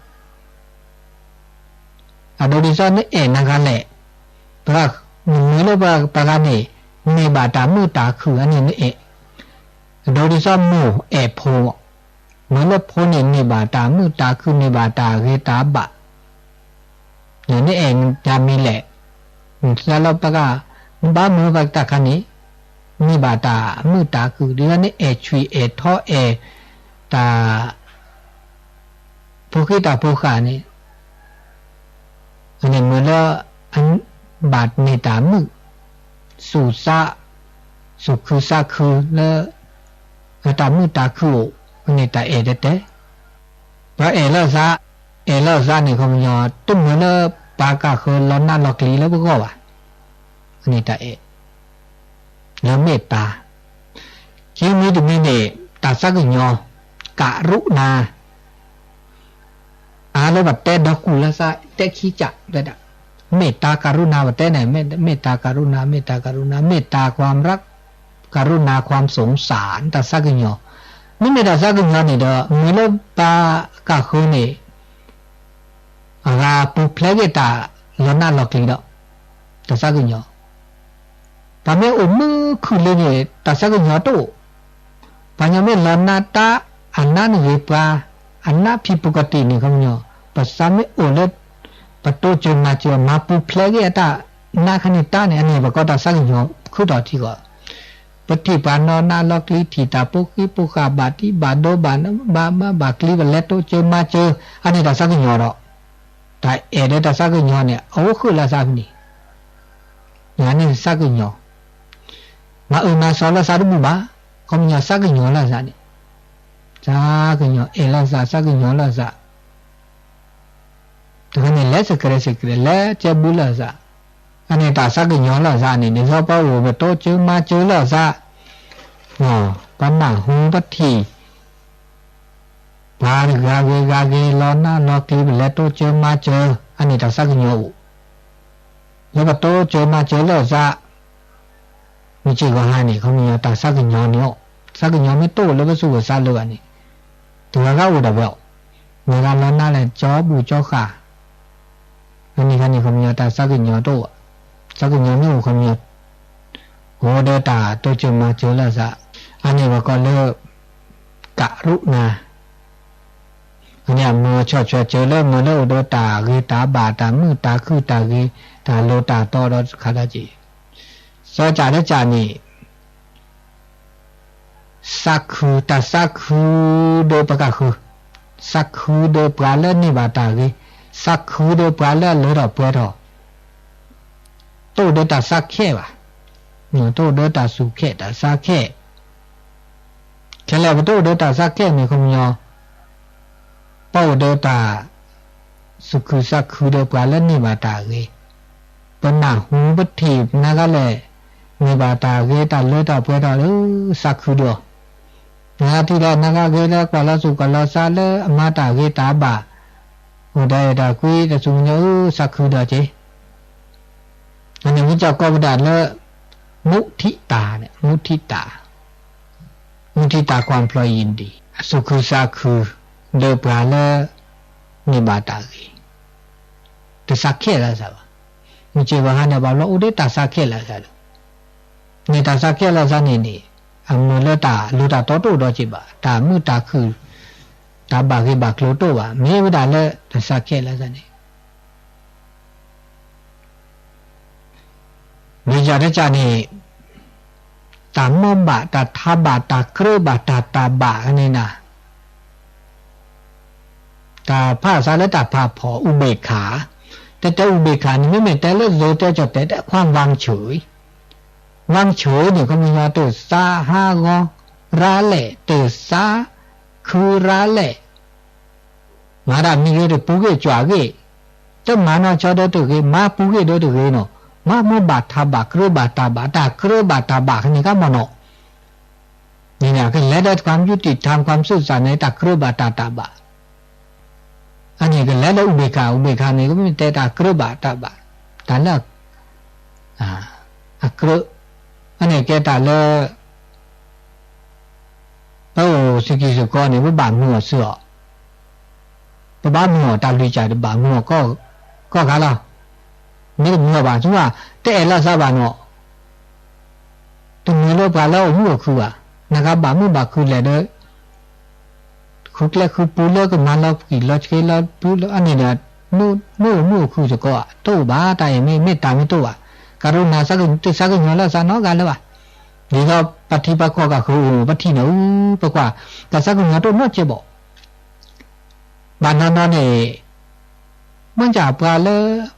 အဒိဒ်သိးနအဲၣ်နၤဂၤလဲၣ်, ပှၤမ့ၢ်မ့ၢ်လၢပှၤဂၤန့ၣ်, န့ၢ်ဘၣ်တၢ်မုာ်တၢ်ခုၣ်အန့ၣ်နအဲၣ်, အဒိဒ်သိးမိၢ်အဲၣ်ဖိ, မ့ၢ်လၢဖိန့ၣ် န့ၢ်ဘၣ်တၢ်မုာ်တၢ်ခုၣ် န့ၢ်ဘၣ်တၢ်ဂ့ၤတၢ်ဘၣ်, နအဲၣ်တၢ်မံၤလဲၣ်, နသးလၢပှၤဂၤ, နဘၣ်မုာ်ဘၣ်တၢ်ခါန့ၣ်, န့ၢ်ဘၣ်တၢ်မုာ်တၢ်ခုၣ် ဒ်သိးနအဲၣ်ဆွံအဲၣ်ထီအဲၣ်, တၢ် ဖိဃံတၢ်ဖိဃာ်န့ၣ်, န့ၣ်မ့ၢ်လၢ ဘၣ်န့ၢ်တၢ်မုာ်, သူၣ်သး, သူၣ်ခုသးခုလၢ တၢ်မုာ်တၢ်ခုၣ်အိၣ်, န့ၣ်တၢ်အဲၣ်တဲတဲ, ပှၤအဲၣ်လီၤသး, အဲၣ်လီၤသးန့ၣ် ခီပညီ တမ့ၢ်လၢပှၤကဃၢၤလီၤနးလီၤကျံၤလၢပဂီၢ်ဘၣ်, န့ၣ်တၢ်အဲၣ် လၢမ့ၢ်တၢ်, ခံမံၤတမံၤန့ၣ်, တၢ်သးကညီၤ, ကရုဏာ, အါလၢပတဲဒီကူၣ်လၢသး တဲခံကၠးဝဲဒၣ်, မ့ၢ်တၢ်ကရုဏာ ပတဲန့ၣ်, မ့ၢ်တၢ်ကရုဏာ မ့ၢ်တၢ်ကရုဏာ မ့ၢ်တၢ် ความรัก กรุณา ความสงสาร တၢ်သးကညီၤ, မ့မ့ၢ်တၢ်သးကညီၤန့ၣ်ဒီး မ့ၢ်လၢပှၤကဃၢၤန့ၣ် အဂၤပူၤဖျဲးက့ၤတၢ်လီၤနးလီၤကျံၤဒီး တၢ်သးကညီၤ, ပှၤမ့ၢ်အိၣ်မုာ်ခုၣ်လၢန့ၣ် တၢ်သးကညီၤတအိၣ်, ပှၤညီမ့ၢ်လီၤနးတၢ် အနးန့ၣ်ဂ့ၤပှၤ, အနးဖံးပကတံၢ်န့ၣ် ခီပညီ, ပသးမ့ၢ်အိၣ်လၢ ပတိစၢၤမၤစၢၤ မၤပူၤဖျဲးက့ၤအတၢ်နးခါန့ၣ်တၢ်န့ၣ် အန့ၣ်ပကိးတၢ်သးကညီၤ ခုၣ်ထီၣ်ထံကီၢ် ပထံၣ်ပှၤနီၢ်နးလီၤကျံၤ ထံၣ်တၢ်ပိာ်ဃံပိာ်ဃာ် ဘၣ်တံၢ်ဘၣ်ဒိဘၣ်နးဘၣ်ဘၣ်ကျံၤ ပလဲၤတိစၢၤမၤစၢၤ အန့ၣ်တၢ်သးကညီၤဒီး တၢ်အဲၣ်ဒီးတၢ်သးကညီၤန့ၣ် အအိၣ်ဃုာ်လၢသးဖဲန့ၣ်, န့ၣ်သးကညီၤ, မၤအၢမၤသီလၢသးတဘူၣ်ဘၣ်, ခီပညီသးကညီၤလၢသးန့ၣ်, သးကညီၤအဲၣ်လၢသး သးကညီၤလၢသး တခါန့ၣ် လဲၤစကြဲးစကြဲး လဲၤကဲဘူးလၢအသး, အန့ၣ်တၢ်သးကညီၤလၢအသးန့ၣ် ဒ်သိးပှၤအိၣ်ပတိစၢၤမၤစၢၤလၢအသး, ပနၢ်ဟူပထံၣ် ပှၤဂၤဂ့ၤဂၤဂ့ၤ လီၤနးလီၤကျံၤ ပလဲၤတိစၢၤမၤစၢၤ အန့ၣ်တၢ်သးကညီၤအိၣ်, လၢပတိစၢၤမၤစၢၤလၢအသး မ့ၢ်စ့ၢ်ကီးဟါန့ၣ် ခီပညီတၢ်သးကညီၤန့ၣ်အီၤ, သးကညီၤမ့ၢ်တအိၣ်လၢပသူၣ်ပသးလၢၤဘၣ်န့ၣ်, တဂၤဂၤအိၣ်ဒၣ်ဝဲအီၤ, မ့ၢ်ဂၤလီၤနးလဲၣ်ကၠီဘူၣ်ကၠီဃာ်, အန့ၣ်ခါန့ၣ် ခီပညီတၢ်သးကညီၤတအိၣ်, သးကညီၤမ့ၢ်အိၣ် ခီပညီ အိၣ်ဒီးတၢ်တိစၢၤမၤစၢၤလၢအသး, အန့ၣ်ပကိးလၢ ကရုဏာ အန့ၣ်အမ့ၢ်ဆီၣ်ထွဲစၢၤလၢမ့ၢ်လၢအိၣ်ဒီးတၢ်ဂ့ၤတၢ်ဘၣ် တၢ်မုာ်တၢ်ခုၣ် တၢ်ဂ့ၤ တၢ်လိၤတၢ်တီဒီးတခါဒၣ်က့ၤ, သီကၠးလၢကၠးန့ၣ် သးခု တၢ်သးခုဒီးပကဃု သးခုဒီးပှၤလၢန့ၢ်ဘၣ်တၢ်ဂ့ၤ, သးခုဒီးပှၤလၢအလၢထီၣ်ပှဲၤထီၣ်, တအိၣ်ဒီးတၢ်သးခဲဘၣ်, တအိၣ်ဒီးတၢ်စူၢ်ခဲၣ်တၢ်သးခဲ, ခဲလၢာ်ပတအိၣ်ဒီးတၢ်သးခဲန့ၣ် ခီပညီ ပအိၣ်ဒီးတၢ်သူၣ်ခုသးခုဒီးပှၤလၢန့ၢ်ဘၣ်တၢ်ဂ့ၤ, ပနၢ်ဟူပထံၣ်နၤဂၤလဲၣ်, န့ၢ်ဘၣ်တၢ်ဂ့ၤတၢ်လၢတၢ်ပှဲၤထီၣ်ဒီး သးခုဒီးအီၤ, နၤဂၤထံၣ်လၢနၤဂၤဂ့ၤလၢကွၢ်လီၤသူၣ်ကွၢ်လီၤသး လၢအမၤတၢ်ဂ့ၤတၢ်ဘၣ်, အိၣ်တၢ်အဲၣ်တၢ်ကွံတၢ်သူၣ်ကညီၤအၢ သးခုဒီးက့ၤ အန့ၣ်မ့ၢ်ကီးပဒၣ်လၢ မုထိတာန့ၣ်, မုထိတာ, မုထိတာ ความเพลินยินดี အသူၣ်ခုသးခု ဒီးပှၤလၢ န့ၢ်ဘၣ်တၢ်ဂ့ၤ, တသးခဲလၢာ်သးဘၣ်, မုၢ်စ့ၢ်ကီးဟါန့ၣ် ဘၣ်ဘျီအိၣ်ဒီးတၢ်သးခဲလၢာ်သးဒီး, န့ၣ်တၢ်သးခဲလၢာ်သးန့ၣ်န့ၣ် အမ့ၢ်လၢတၢ်လိၣ်တၢ်တီတအိၣ်ဒီးက့ၤဘၣ်, တၢ်မုာ်တၢ်ခုၣ် တၢ်ဘၣ်ဂ့ၤဘၣ်ကျိၤတအိၣ်ဘၣ်, မ့ၢ်ဝဲဒၣ်လၢတၢ်သးခဲလၢာ်သးန့ၣ် မ့ၢ်ယၤတကးန့ၣ် တၢ်မိၣ်ဘၣ်တၢ်ထါဘၣ်တၢ်ကြၢးဘၣ်တၢ်တၢ်ဘၣ်န့ၣ်နၤ, တၢ်ဖးသးလၢတၢ်ဖးဖီၣ် ဥပက္ခာ, တဲတဲ ဥပက္ခာ န့ၣ် မ့မ့ၢ်တဲလၢ သိတဲကၠီၤတဲ တဲ ความวางเฉย, ဝၢင်းဆၢန့ၣ် ခီပညီတသးဟးဂီၤရၤလဲၣ်, တသးခုရၤလဲၣ် မၤတၢ်မ့ၢ်ဂ့ၤတပူၤဂ့ၤကွၢ်ဂ့ၤ, တမၤနီၢ်ကီဒီးတဂ့ၤ, မၤပူၤဂ့ၤဒီးတဂ့ၤနီၤ, မၤမိၣ်ဘၣ်ထါဘၣ်ကြၢးဘၣ်တၢ်ဘၣ်, တၢ်ကြၢးဘၣ်တၢ်ဘၣ်ကန့ၢ်ကမီၢ်နီၤ, န့ၣ်န့ၣ် ကလဲၤဒီး ความยุติธรรม ความซื่อสัตย์ န့ၣ် တၢ်ကြၢးဘၣ်တၢ်တၢ်ဘၣ် အန့ၣ်ကလဲၤလၢ ဥပက္ခာ, ဥပက္ခာ န့ၣ် ကမ့ၢ်တဲတၢ်ကြၢးဘၣ်တၢ်ဘၣ်, တၢ်လၢ အကြၢး, အန့ၣ်ကဲတၢ်လၢ ပအိၣ်စကံၢ်စကီန့ၣ် ပဘၣ်မုာ်အီၤစ့ၢ်ကီး, ပဘၣ်မုာ်အီၤတၢ်လွံၢ်ကၢ်တဘၣ်မုာ်အီၤကီၢ်ခါလီၤ, မ့ၢ်တမုာ်အီၤဘၣ် ဆိဘၣ် တအဲၣ်လီၤသးဘၣ်နီၤ, တမုာ်လၢပှၤလၢအအိၣ်မုာ်အိၣ်ခုဘၣ်, နကဘၣ်မုာ်ဘၣ်ခုလဲၣ်ဒီး ဃုကျဲဃုပူၤလၢကမၤလီၤပှံာ်လီၤဆှ့လီၤပူၤလၢအန့ၣ်ဒီး မုာ်အိၣ်မုာ်အိၣ်ခုစ့ၢ်ကီးဧါ, တအိၣ်ဘၣ်, တၢ်အဲၣ်မ့ၢ်မ့ၢ်တၢ်မ့ၢ်တအိၣ်ဘၣ်, ကရူၢ်နၤ တသးကညီၤလၢသးနီတဂၤလၢၤဘၣ်, ဒ်သိးပထံပကီၢ်ကဃုအိၣ်ပထံၣ်န့ၣ် အူပကွၢ် တၢ်သးကညီၤတအိၣ်နီတစဲးဘၣ်, ဘၣ်နီၢ်နီၢ်န့ၣ် မ့ၢ်ကပှၤလၢ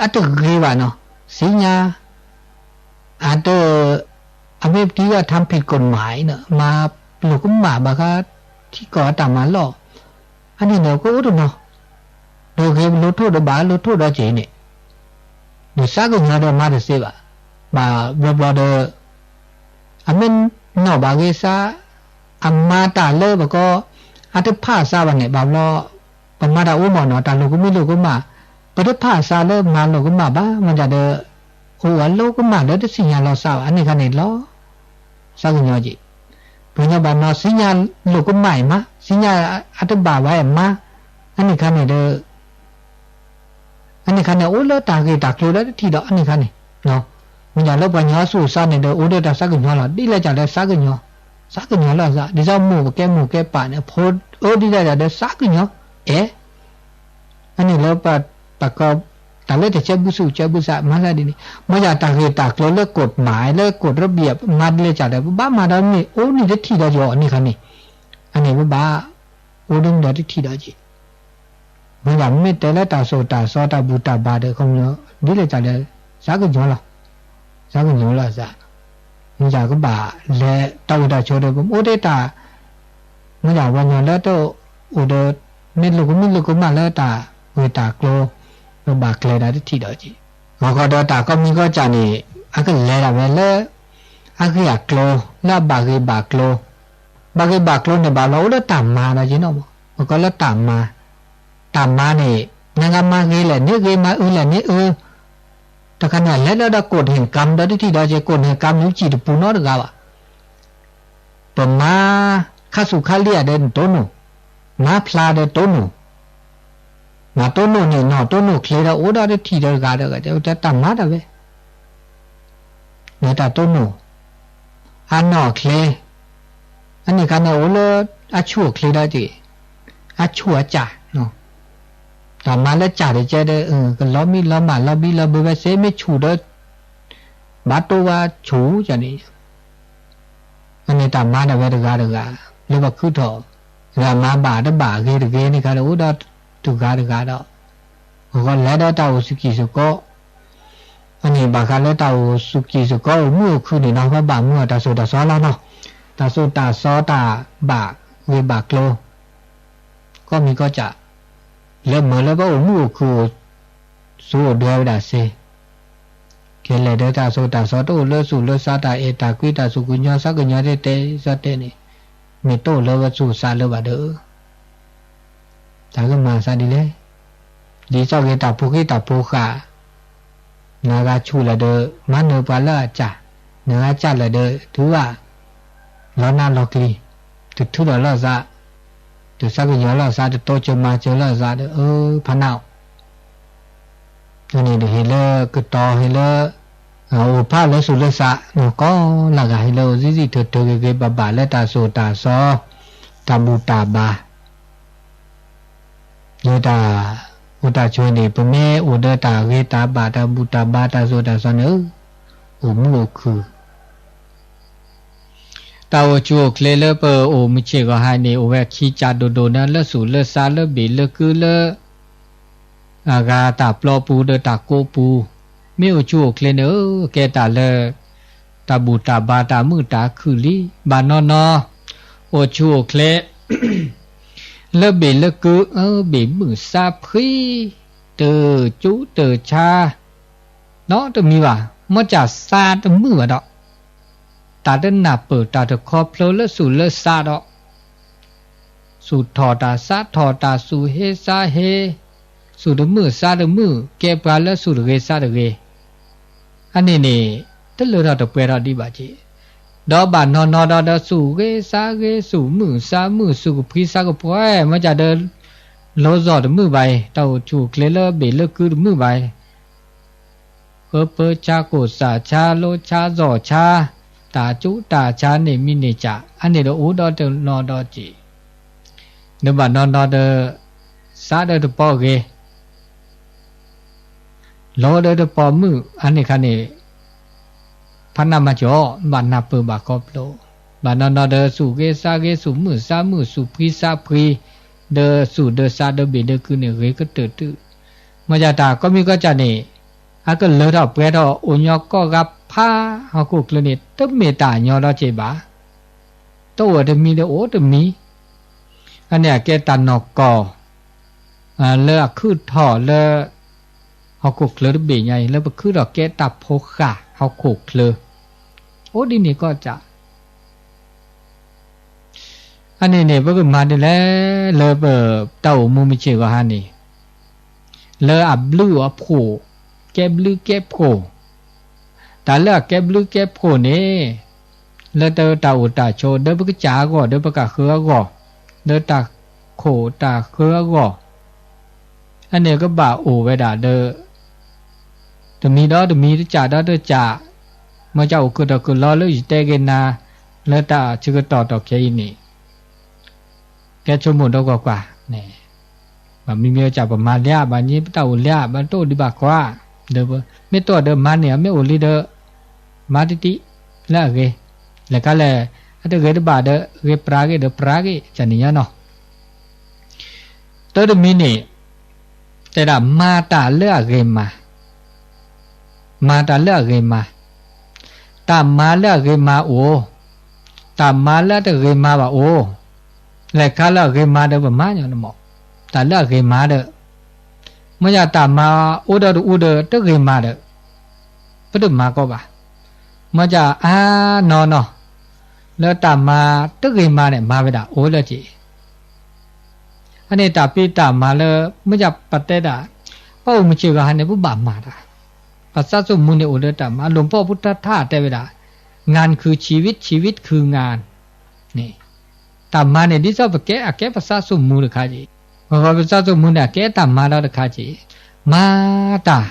အတဂ့ၤဘၣ်နီၤ, သ့ၣ်ညါ အတ အမ့ၢ်ပတံၤဂၤ ทำผิดกฎหมาย န့ၣ် မၤလိာ်ကမၣ်ဘၣ်ဃး ထံကီၢ်အတၢ်မၤလီၢ်, အန့ၣ်န့ၣ် ကအိၣ်တနီၤ, ဒီးဂ့ၤလိထိၣ်ဒီးဘၣ် လိထိၣ်ဒီးက့ၤန့ၣ်, ဒီးသးကညီၤဒီးမၤတသ့ဘၣ်, ဘၣ်ဘျီဘျီဒီး အမ့ၢ်နီၣ်ဘၣ်ဂ့ၤသး, အမၤတၢ်လၢပကီၢ် အတဖးသးဘၣ်န့ၣ် ဘၣ်ဘျီ ပမၤတၢ်အိၣ်မးနီၤ တၢ်လိာ်ကမံလိာ်ကမၣ်, ပတဖးသးလၢမၤလိာ်ကမၣ်ဘၣ် မ့ၢ်ဒ်ဒီး အိၣ်အလိာ်ကမၣ်လၢတသ့ၣ်ညါလီၤသးဘၣ် အန့ၣ်ခါန့ၣ်လီၤ သးကညီၤက့ၤ, ပှၤကညီဘၣ်နီၤ သ့ၣ်ညါလိာ်ကမၣ်အံၤမး သ့ၣ်ညါအတဘၣ်ဘၣ်အံၤမး, အန့ၣ်ခါန့ၣ်ဒီး အန့ၣ်ခါန့ၣ် အိၣ်လၢတၢ်ဂ့ၢ်တၢ်ကျိၤလၢတထံၣ်ဒီး အန့ၣ်ခါန့ၣ်, မ့ၢ်ဒ်လၢပှၤကညီအသူၣ်အသးန့ၣ်ဒီး အိၣ်ဒီးတၢ်သးကညီၤလီၤ ဒ်လဲၣ်ကလဲၣ်သးကညီၤ, သးကညီၤလီၤသး ဒ်သိးမိၢ်ကဲမိၢ်ကဲပၢ်န့ၣ် ဖိအၢဒ်လဲၣ်ကလဲၣ်ဒီးသးကညီၤ, အဲ အန့ၣ်လၢပှၤ တၢ်လၢတကဲဘုသူၣ်ကဲဘုသး မၤသးဒ်န့ၣ်, မ့ၢ်ဒ်တၢ်ဂ့ၢ်တၢ်ကျိၤလၢ กฎหมาย လၢ กฎระเบียบ မၤဒ်လဲၣ်ကလဲၣ် ပဘၣ်မၤဒီးမ့ၢ်အိၣ်န့ၣ်တထံၣ်ဒီးက့ၤအီၤ န့ၣ်ခါန့ၣ်, အန့ၣ်ပဘၣ် အိၣ်ဒီးမ့ၢ်ဒီးတထံၣ်ဒီးက့ၤ မ့ၢ်ဒ်မ့ၢ်တဲလၢတၢ်စိတၢ်ကစီတၢ်ဘူၣ်တၢ်ဘါဒီး ခီပညီ ဒ်လဲၣ်ကလဲၣ် သးကညီၤလီၤ, သးကညီၤလီၤသး, မ့ၢ်ဒ်ကဘၣ်လဲၤတၢ်အိၣ်တၢ်ဆိးဒီး ပအိၣ်ဒီးတၢ် မ့ၢ်ဒ်ပှၤကညီလၢတအိၣ်ဒီး မ့ၢ်လိာ်ကမံလိာ်ကမၣ်လၢတၢ်ဂ့ၢ်တၢ်ကျိၤ ပဘၣ်ကျဲၤဒီးတထံၣ်ဒီးက့ၤ, ဂီၤခီဒီးတၢ်ကီမံကီၢ်ကၢ်န့ၣ် အကလဲၤဒၣ်ဝဲလၢ အဂ့ၢ်အကျိၤ လၢအဘၣ်ဂ့ၢ်ဘၣ်ကျိၤ ဘၣ်ဂ့ၢ်ဘၣ်ကျိၤန့ၣ် ဘၣ်ဘျီအိၣ်လၢတၢ်မၤဒီးက့ၤနီၤမး, ပကိးလၢတၢ်မၤ, တၢ်မၤန့ၣ် နဂၤမၤဂ့ၤလဲၣ်န့ၣ်ဂ့ၤ မၤအၢလဲၣ်န့ၣ်အၢ, တခါန့ၣ် လဲၤလၢဒီး กฎแห่งกรรม ဒီးတထံၣ်ဒီးက့ၤ กฎแห่งกรรม န့ၣ် ပစံၣ်တပူၤနီတဂၤဘၣ် ပမၤခါဆူၣ်ခါလံဧါဒီးနတိၢ်နီၣ်, မၤဖျါဒီးတိၢ်နီၣ်, မၤတိၢ်နီၣ်န့ၣ် နီၢ်တိၢ်နီၣ်ချ့ဒီးအိၣ်ဒီးတထံၣ်ဒီးတဂၤဒီး တၢ်မၤတၢ်ဝဲ လၢတၢ်တိၢ်နီၣ်, အနီၢ်ချ့, အန့ၣ်ခါန့ၣ်အိၣ်လၢ အဆူၣ်အချ့ဒီးက့ၤ, အဆူၣ်အစၢ်, တၢ်မၤလၢစၢ်တကဲဒီး ကလီၤမံလီၤမၢ်လီၤဘံလီၤဘုးဝဲသ့ မ့ၢ်ဆူၣ်ဒီး ဘၣ်တိၢ်ဝဲဆူၣ်န့ၣ်, အန့ၣ်တၢ်မၤဒၣ်ဝဲတဂၤတဂၤ လၢပှၤခုထီၣ် မၤဘၣ်တဘၣ်ဂ့ၤတဂ့ၤန့ၣ်ခါဒီး အိၣ်ဒီးတဂၤတဂၤဒီး အဂီၢ်လဲၤဒီးတၢ်အိၣ်စူၢ်ကံၢ်စူၢ်ကီး, အန့ၣ်ဘၣ်ဃးလၢတၢ်အိၣ်စူၢ်ကံၢ်စူၢ်ကီး အိၣ်မုာ်အိၣ်ခုၣ်န့ၣ်နီၤ ပဘၣ်မုာ်အီၤတၢ်စိၤတၢ်စီလီၤနီၤ. တၢ်စိၤတၢ်စီတၢ်ဘၣ်ဂ့ၢ်ဘၣ်ကျိၤ ကီၢ်မံၤကီၢ်စဲၣ် လၢမုာ်လၢပအိၣ်မုာ်အိၣ်ခုၣ်အိၣ် စိၤအိၣ်ဒၢဝဲဒၣ်စ့ၢ်, ခဲလၢာ်ဒီးတၢ်စိၤတၢ်စီတအိၣ်လၢသူၣ်လၢသး တၢ်အဲၣ်တၢ်ကွံ တၢ်သူၣ်ကညီၤသးကညီၤတဲတဲစီတဲန့ၣ် မ့ၢ်တအိၣ်လၢပသူၣ်ပသးလၢၤဘၣ်ဒီး တၢ်ကမၤသးဒ်လဲၣ်. ဒ်သိးဂ့ၤတၢ်ဖိဃံတၢ်ဖိဃာ် နဂၤဆူၣ်လၢၤဒီး မၤနၢၤပှၤလၢအစၢ်, နဂၤစၢ်လၢၤဒီး တုၤဘၣ် လီၤနးလီၤကျံၤ, တထုးထီၣ်လိာ်သး, တသးကညီၤလိာ်သး, တတိစၢၤမၤစၢၤလိာ်သးဒီး အၢ ဖးနးအီၤ န့ၣ်ဒီးဟ့ၣ်လၢကတီၤ ဟ့ၣ်လၢ အိၣ်ဖးလၢသူၣ်လၢသး နီၢ်ကီၢ်လၢဂၤ ဟ့ၣ်လၢအိၣ်သံသံထုးထုးဂ့ၤဂ့ၤဘၣ်ဘၣ်လၢတၢ်စိၤတၢ်စီ တၢ်ဘူၣ်တၢ်ဘါ လၢတၢ်အိၣ်တၢ်ဆိးန့ၣ် ပမ့ၢ်အိၣ်ဒီးတၢ်ဂ့ၤတၢ်ဘၣ် တၢ်ဘူၣ်တၢ်ဘါ တၢ်စိၤတၢ်စီန့ၣ် အိၣ်မုာ်အိၣ်ခုၣ် တၢ်အိၣ်ဆူၣ်အိၣ်ချ့လၢပအိၣ်မုာ်ဆ့ၣ်ဂီၤဟါန့ၣ် အိၣ်ဝဲခံကၢ်ဒိၣ်ဒိၣ်န့ၣ် လၢသူၣ်လၢသး လၢဘ့ၣ်လၢကုလၢ အဂၤတၢ်ပျီပူၤဒီးတၢ်ကိးပူၤ, မ့ၢ်အိၣ်ဆူၣ်အိၣ်ချ့န့ၣ်ဧၢ ကဲတၢ်လၢ တၢ်ဘူၣ်တၢ်ဘါ တၢ်မုာ်တၢ်ခုၣ်လံ. ဘၣ်နီၢ်နီၢ် အိၣ်ဆူၣ်အိၣ်ချ့ လၢဘ့ၣ်လၢကု အၢ ဘ့ၣ်မုၢ်သါဖှံ တၢ်ကၠူတၢ်ဆါ နီတမံၤဘၣ်, မ့ၢ်ကၢ်သါတမုာ်ဘၣ်ဒီး တၢ်တနၢ်ပၢၢ် တၢ်တခီဖျိလၢသူၣ်လၢသးဒီး သူၣ်ထီၣ်တၢ်သးထီၣ်တၢ် သူၣ်ဟ့သးဟ့ သူၣ်တမုာ်သးတမုာ် ကဲပှၤလၢသူၣ်တဂ့ၤသးတဂ့ၤ အန့ၣ်န့ၣ် တလၢထီၣ်တပှဲၤထီၣ်ဒံးဘၣ်က့ၢ်. ဒီးဘၣ်နီၢ်နီၢ်ဒီး ဒီးသူၣ်ဂ့ၤသးဂ့ၤ သူၣ်မုာ်သးမုာ် သူၣ်ကဖှံသးကဖှီ မ့ၢ်ကၢ်ဒီး လိၤဇီၢ်တမုာ်ဘၣ်အံၤ တၢ်အိၣ်ဆူၣ်အိၣ်ချ့လၢဘ့ၣ်လၢကုတမုာ်ဘၣ်အံၤ ဃၢပၢဆါ ကိၢ်သၣ်ဆါ လိဆါသီၣ်ဆါ တၢ်ကၠူတၢ်ဆါန့ၣ်မံၤန့ၢ်ကၢ် အန့ၣ်ဒီးအိၣ်ဒီးတနီၤဒီးက့ၢ်. ဒီးဘၣ်နီၢ်နီၢ်ဒီး သးဒီးတပီၢ်ဂ့ၤ လီၤဒီးတပီၢ်မုာ် အန့ၣ်ခါန့ၣ် ဖးနးမၤစၢၤအီၤ ဘၣ်နၢ်ပၢၢ်ဘၣ်ခီဖျိ ဘၣ်နီၢ်နီၢ်ဒီး သူၣ်ဂ့ၤသးဂ့ၤ သူၣ်မုာ်သးမုာ် သူၣ်ဖှံသးဖှံ ဒီးသူၣ်ဒီးသးဒီးဘ့ၣ်ဒီးကုန့ၣ် ဂ့ၤကတၢၢ်တုၤ မ့ၢ်ကၢ်တၢ်ကီမံၤကီၢ်ကၢ်န့ၣ် အကလၢထီၣ်ပှဲၤထီၣ် အိၣ်ညီကီၢ်ဂၤဖးဟီၣ်ခိၣ်ချၢန့ၣ် တမ့ၢ်တၢ်ညီဒီးက့ၤဘၣ် တအိၣ်တမံၤဒီးအိၣ်တမံၤ အန့ၣ်အကဲတၢ်နီၢ်ကီၢ် လၢအခုၣ်ထီၣ်လၢ ဟီၣ်ခိၣ်ချၢတဘ့ၣ်ညါအံၤ လၢပခုၣ်ထီၣ်ကဲတၢ်ဖိဃာ်ဟီၣ်ခိၣ်ချၢ အိၣ်ဒ်န့ၣ်ကီၢ်ကၢ် အန့ၣ်န့ၣ် ပကမၤဒ်လဲၣ် လၢပတၢ်အိၣ်မူမုၢ်ဆ့ၣ်ဂီၤဟါန့ၣ် လၢအဘျုးအဖှိၣ် ကဲဘျုးကဲဖှိၣ် တၢ်လၢအကဲဘျုးကဲဖှိၣ်န့ၣ် လၢတၢ်အိၣ်တၢ်ဆိး ဒီးပကစၢ်အဂီၢ် ဒီးပကဃၢၤအဂီၢ် ဒီးတၢ်ခိၣ်တၢ်ဃၢအဂီၢ် အန့ၣ်ကဘၣ်အိၣ်ဝဲဒၣ်ဒီး တမံၤဒီးတမံၤ တကၢ်ဒီးတကၢ် မ့ၢ်ကၢ်အိၣ်ခုၣ်ထီၣ်ခုၣ်လီၤလၢယတဲက့ၤနၤ လၢတၢ်ဆၢကတီၢ်ထီၣ်ခဲအံၤန့ၣ် ကဲဆိကမိၣ်ဒီးကွၢ်ကွၢ်န့ၣ် ဘၣ်မံမ့ၢ်ကၢ်ပမၤလၢ ဘၣ်န့ၣ်ပတၢ်အိၣ်လၢ ဘၣ်တအိၣ်ဒံးဘၣ်ကွၢ် ဒီးမ့ၢ်တအိၣ်ဒီးမၤန့ၢ် မ့ၢ်အိၣ်လံဒီး မၤတံၢ်တံၢ်လၢအဂ့ၤ လဲၤခါလဲၣ် အတဂ့ၤတဘၣ်ဒီး ဂ့ၤပြးဂ့ၤဒီးပြးဂ့ၤ ကန့ၣ်ညါနီၤ တၢ်တမံၤန့ၣ် တဲဒၣ်မၤတၢ်လၢအဂ့ၤမၤ မၤတၢ်လၢအဂ့ၤမၤ တၢ်မၤလၢအဂ့ၤမၤအိၣ် တၢ်မၤလၢအတဂ့ၤမၤဘၣ်အိၣ် လဲၤခါလၢအဂ့ၤမၤဒီးပမၤညီနမး တၢ်လၢအဂ့ၤမၤဒီး မ့ၢ်ယတၢ်မၤအိၣ်ဒီးတအူဒီးတဂ့ၤမၤဒီး ပတမၤကီးဘၣ် မ့ၢ်ယအါနီၢ်နီၢ် လၢတၢ်မၤတဂ့ၤမၤန့ၣ် မၤဝဲဒၣ်အိၣ်လၢက့ၤ အန့ၣ်တၢ်ဖံးတၢ်မၤလၢ မ့ၢ်ယပတဲဒၣ် ပအိၣ်မုၢ်ဆ့ၣ်ဂီၤဟါန့ၣ် ပဘၣ်မၤတၢ် ပသးသမူန့ၣ်အိၣ်လၢတၢ်မၤ အလိၣ်ဖီၣ်ဖိတၢ်ထါတဲဝဲဒၣ် งานคือชีวิต ชีวิตคืองาน န့ၣ် တၢ်မၤန့ၣ် ဒ်သိးပကဲအကဲပသးသမူတခါက့ၤ ပသးသမူန့ၣ် အကဲတၢ်မၤဒီးတခါက့ၤ မၤတၢ်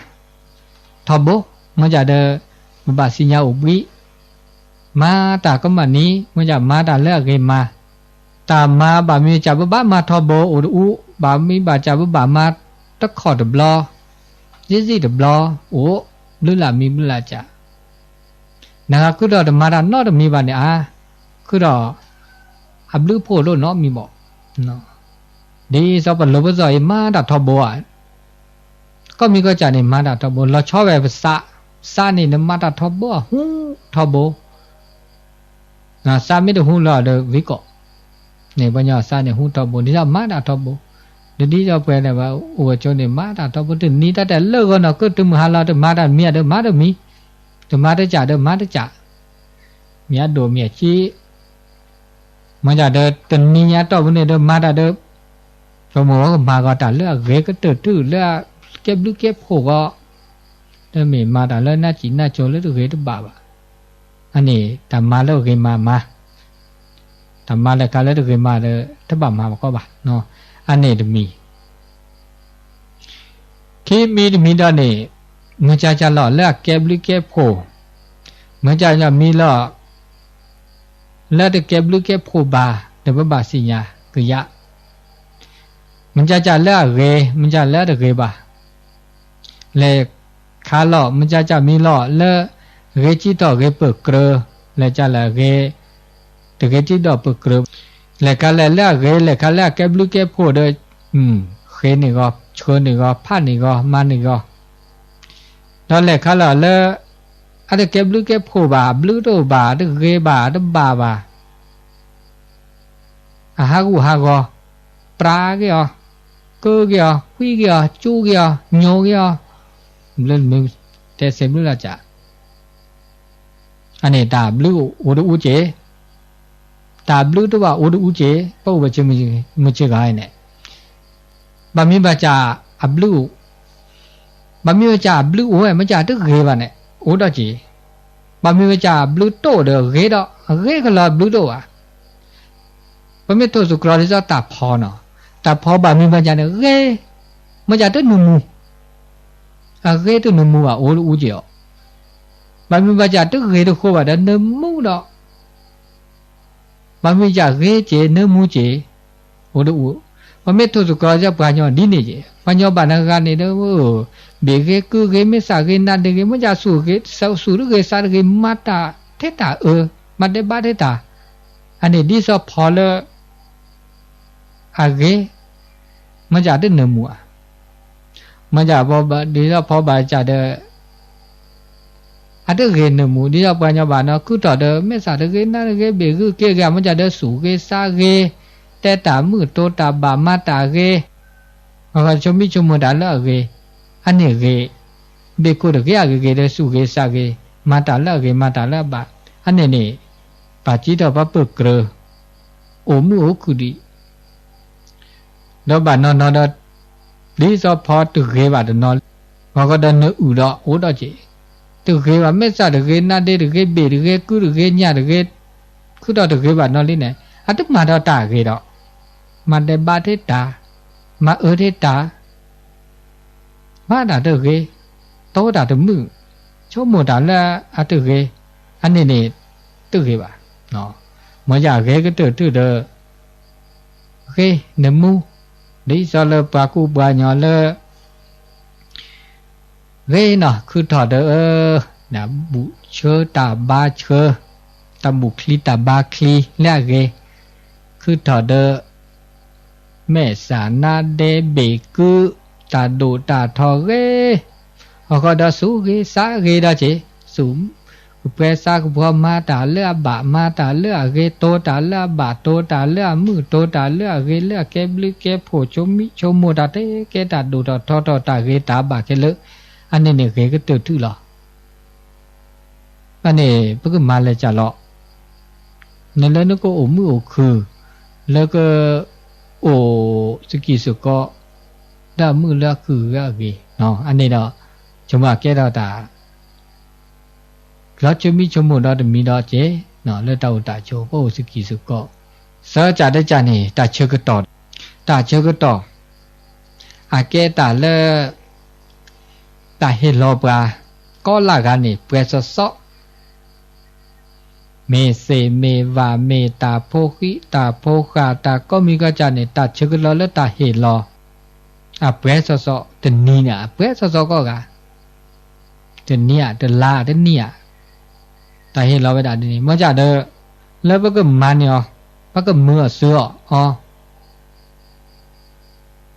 ထီဘိ မ့ၢ်ယၤဒီး ပဘၣ်သ့ၣ်ညါအိၣ်ဘှံး မၤတၢ်ကမၣ်နံၤ မ့ၢ်ယၤမၤတၢ်လၢအဂ့ၤမၤ တၢ်မၤဘၣ်မ့ၢ်စၢ်ပဘၣ်မၤထီဘိအိၣ်တအူ ဘၣ်မ့ၢ်ဘၣ်စၢ်ပဘၣ်မၤတခီၣ်တဘျီ ယံာ်ယံာ်တဘျီ အိၣ်ဘျုးလၢ်မံဘျုးလၢ်စၢ် နဂၤခုၣ်ထီၣ်တမၤတၢ်နီတမံၤဘၣ်န့ၣ်ဧါ ခုၣ်ထီၣ် အဘျုးဖှိၣ်ဒိၣ်နီတမံၤဘၣ် ဒ်သိးပလိၤပစီၤအံၤမၤတၢ်ထီဘိဧါ, ကိးမံၤကိးကၢ်န့ၣ် မၤတၢ်ထီဘိ, လီၤဆီဝဲပသး, သးန့ၣ် နမၤတၢ်ထီဘိအဟူထီဘိ, သးမ့ၢ်တဟူလီၤဒီးဝံၤကိး, န့ၣ်ပှၤညီသးန့ၣ်ဟူထီဘိ ဒ်သိးမၤတၢ်ထီဘိ, ဒ်သိးပှၤလၢပအိၣ်ဝဲကၠိန့ၣ် မၤတၢ်ထီဘိ တနံၤတၢ်တဲလၢဂီၤနီၢ်ကၢၢ် တုၤမုၢ်ဟါလီၤ တမၤတၢ်မံၤဒီးမၤတမံၤ, တမၤတကၢ်ဒီးမၤတကၢ်, မ့ၢ်အဒိၣ်မ့ၢ်အက့ မ့ၢ်ဒၣ်ဒီးတနံၤညါတီၢ်ပူၤန့ၣ်ဒီးမၤတၢ်ဒီး ပမိၢ်ကမၤဂီၤတၢ်လၢအဂ့ၤကတၢၢ်ထူၣ်လၢအကဲဘျုးကဲဖှိၣ်ဂီၢ်, တမ့ၢ်မၤတၢ်လၢနါစံးနါကိၤလၢတဂ့ၤတဘၣ်ဘၣ်. အန့ၣ်တၢ်မၤလၢအဂ့ၤမၤမၤ, တၢ်မၤလဲၤခါလၢတဂ့ၤမၤဒီး တဘၣ်မၤဘၣ်ကီဘၣ်. အန့ၣ်တမံၤ ခံမံၤတမံၤဒီးန့ၣ်, မုၢ်ကၢ်ကၢ်လီၤလၢအကဲဘျုးကဲဖှိၣ်, မုၢ်ကၢ်ကၢ်မံၤလီၤ လၢတကဲဘျုးကဲဖှိၣ်ဘၣ် ဒီးပဘၣ်သ့ၣ်ညါကယး, မုၢ်ကၢ်ကၢ်လၢအဂ့ၤ မုၢ်ကၢ်လၢအတဂ့ၤဘၣ်, လဲၤခါလီၤ မုၢ်ကၢ်ကၢ်မံၤလီၤ လၢဂ့ၤကံထီၣ်ဂ့ၤပၢၢ်ကြၢး, လဲၤကၢ်လၢအဂ့ၤ တဂ့ၤကံထီၣ်ပၢၢ်ကြၢး, လဲၤခါလဲၣ်လၢအဂ့ၤ လဲၤခါလၢအကဲဘျုးကဲဖှိၣ်ဒီး, ဃ့န့ၢ်ဂီၤ ဆှၢန့ၢ်ဂီၤ ဖးန့ၢ်ဂီၤ မၤန့ၢ်ဂီၤ, ဒီးလဲၤခါလီၤလၢ အတကဲဘျုးကဲဖှိၣ်ဘၣ် ဘျုးတအိၣ်ဘၣ် တဂ့ၤဘၣ် တဘၣ်ဘၣ် အဟးဂူာ်ဟးဂီၤ, ပြးက့ၤအီၤ, ကၢက့ၤအီၤ, ဃုက့ၤအီၤ, ကၠူက့ၤအီၤ, ညိးက့ၤအီၤ, ဘျုးမ့ၢ်တဲစဲးဘျုးလၢကၢ်, အန့ၣ်တၢ်ဘျုးအိၣ်တအူက့ၤ, တၢ်ဘျုးတအိၣ်ဘၣ်အိၣ်တအူက့ၤ ပအိၣ်ဝဲဆ့မုၢ်ဆ့ဂၤန့ၣ်, ဘၣ်မ့ၢ်ဘၣ်စၢ်အဘျုးအိၣ်, ဘၣ်မ့ၢ်ဘၣ်စၢ်အဘျုးအိၣ်ဝဲ မ့ၢ်စၢ်တဂ့ၤဘၣ်န့ၣ် အိၣ်ဒီးက့ၤ, ဘၣ်မ့ၢ်ဘၣ်စၢ်အဘျုးတအိၣ်ဒီးဂ့ၤဒီး အဂ့ၤကလီၤဘျုးတအိၣ်ဘၣ် ပမ့ၢ်ထိၣ်သတြီၤဒ်သိးတၢ်ဖီနီၤ, တၢ်ဖီဘၣ်မ့ၢ်ဘၣ်စၢ်န့ၣ်ဂ့ၤ, မ့ၢ်စၢ်တနၢမူ, အဂ့ၤတနၢမူဘၣ် အိၣ်တအူက့ၤအီၤ, ဘၣ်မ့ၢ်ဘၣ်စၢ်တဂ့ၤတဃိဘၣ်ဒီးနၢမူဒီး ဘၣ်မ့ၢ်စၢ်ဂ့ၤက့ၤ နၢမူက့ၤ, အိၣ်တအူ, ပမ့ၢ်ထိၣ်သတြီၤဒ်သိးပှၤကညီဒ်န့ၣ်က့ၤ ပှၤကညီဘၣ်နဂၤန့ၣ်ဒီး ဘ့ၣ်ဂ့ၤကုၢ်ဂ့ၤ မ့ၢ်သးဂ့ၤနါဒ့ဂ့ၤ မ့ၢ်စၢ်စူၣ်တဂ့ၤ စူၣ်တဂ့ၤ သးတဂ့ၤ မၤတၢ်ထဲတၢ်အၢ, မၤဒဲးဘးထဲတၢ်, အန့ၣ်ဒ်သိးဖီလၢ အဂ့ၤ, မ့ၢ်စၢ်တနၢမူဧါ, မ့ၢ်စၢ်ဒ်သိးဖီဘၣ်စၢ်ဒီး အတဂ့ၤနၢမူ ဒ်သိးပှၤကညီဘၣ်နီၤ ကုၢ်ထီၣ်ဒီး မ့ၢ်သးတဂ့ၤနါတဂ့ၤ ဘ့ၣ်ဂုၢ်က့ၤဂ့ၤ မ့ၢ်စၢ်ဒီးစူၣ်ဂ့ၤသးဂ့ၤ, တဲတၢ်မုာ်တိၤတၢ်ဘၣ် မၤတၢ်ဂ့ၤ, ဆိမိၣ်ဆိကမိၣ်တၢ်လၢအဂ့ၤ, အန့ၣ်ဂ့ၤ, ဘ့ၣ်ကိၢ်တဂ့ၤအဂ့ၤဂ့ၤဒီးစူၣ်ဂ့ၤသးဂ့ၤ, မၤတၢ်လၢအဂ့ၤ မၤတၢ်လၢအဘၣ်, အန့ၣ်န့ၣ် ပာ်စံးထီၣ်ပှၤပၢၢ်ကြၢး, အိၣ်မုာ်အိၣ်ခုၣ်ဒံး ဒီးဘၣ်နီၢ်နီၢ်ဒီး ဒ်သိးဖီတဂ့ၤဘၣ်တနီၤ, ဂီၤဂီၤဒီးနအုၣ်ဒီးအိၣ်ဒီးက့ၤ, တဂ့ၤဘၣ် မ့ၢ်သးတဂ့ၤ နါဒ့တဂ့ၤ ဘ့ၣ်တဂ့ၤ ကုၢ်တဂ့ၤ ညၣ်တဂ့ၤ, ခုၣ်ထီၣ်တဂ့ၤဘၣ်နီၤလံန့ၣ် အတမၤဒီးတၢ်အဂ့ၤဒီး, မၤဒဲးဘးထဲတၢ်, မၤအၢထဲတၢ် မၤတၢ်တဂ့ၤ, တိၤတၢ်တမုာ်, ဆိကမိၣ်တၢ်လၢအတဂ့ၤ, အန့ၣ်န့ၣ် တဂ့ၤဘၣ်. မ့ၢ်ယဂ့ၤကတၢၢ်ထူၣ်ဒီး ဂ့ၤနမူ, ဒ်သိးလၢပှၤကူပှၤကညီလၢ ဂ့ၤနီၤ ခုၣ်ထီၣ်ဒီး တၢ်ဘူၣ်ဆၢတၢ်ဘါဆၢ, တၢ်ဘူၣ်ချံတၢ်ဘါချံလၢအဂ့ၤ, ခုၣ်ထီၣ်ဒီး မဲာ်ဆှးနါဒဲဘ့ၣ်ကုၢ်, တၢ်ဒိၣ်တၢ်ထီဂ့ၤ, အဃိဒီးစူၣ်ဂ့ၤသးဂ့ၤဒီးက့ၤ, စူၣ်ကပှဲၤသးကပှီၤ မၤတၢ်လၢအဘၣ် မၤတၢ်လၢအဂ့ၤ, တိၤတၢ်လၢအဘၣ် တိၤတၢ်လၢအမုာ် တိၤတၢ်လၢအဂ့ၤ လၢအကဲဘျုးကဲဖှိၣ် ဆိမိၣ်ဆိကမိၣ်တၢ် တကဲတၢ်ဒိၣ်ထီၣ်ထီထီၣ် တၢ်ဂ့ၤတၢ်ဘၣ်ခဲလၢာ်, အန့ၣ်န့ၣ်ဂ့ၤကတၢၢ်ထူၣ်လီၤ. အန့ၣ် ပကမၤလဲၤကၢ်လီၤ. နလၢနကအိၣ်မုာ်အိၣ်ခုၣ်, လၢကအိၣ်စကံၢ်စကီး, လၢအမုာ်လၢအခုၣ်လၢအဂ့ၤ, အန့ၣ်ဒီး ဆိမိၣ်ကဲထီၣ်တၢ် လီၤဆိမိၣ်ဆိကမိၣ်ဒီးတမံၤဒီးက့ၤ, လၢတၢ်အိၣ်တၢ်ဆိး ပအိၣ်စကံၢ်စကီး, သၢကၢ်တကၢ်န့ၣ် တၢ်ဆၢကတီၢ်, တၢ်ဆၢကတီၢ် အကဲတၢ်လၢ တၢ်ဟ့ၣ်လီၤပှၤ ကိးလၢဂၤန့ၣ် ပှဲၤစီစီ မ့ၢ်သ့ၣ်မ့ၢ်ဝၣ်မ့ၢ်တၢ်ဖိဃံတၢ်ဖိဃၢ် တၢ်ကိးမံၤကိးကၢ်န့ၣ် တၢ်ဆၢကတီၢ်လၢတၢ်ဟ့ၣ်လီၤ အပှဲၤစီစီ တနံၤန့ၣ် အပှဲၤစီစီကိးဂၤ, တနံၤဧါ တလါဧါ တနံၣ်ဧါ, တၢ်ဟ့ၣ်လီၤဝဲဒၣ်ဒ်န့ၣ် မ့ၢ်ကၢ်ဒီး လၢပကမၤန့ၢ်အီၤ ပကမၤအီၤစၢၤအီၤအီၤ,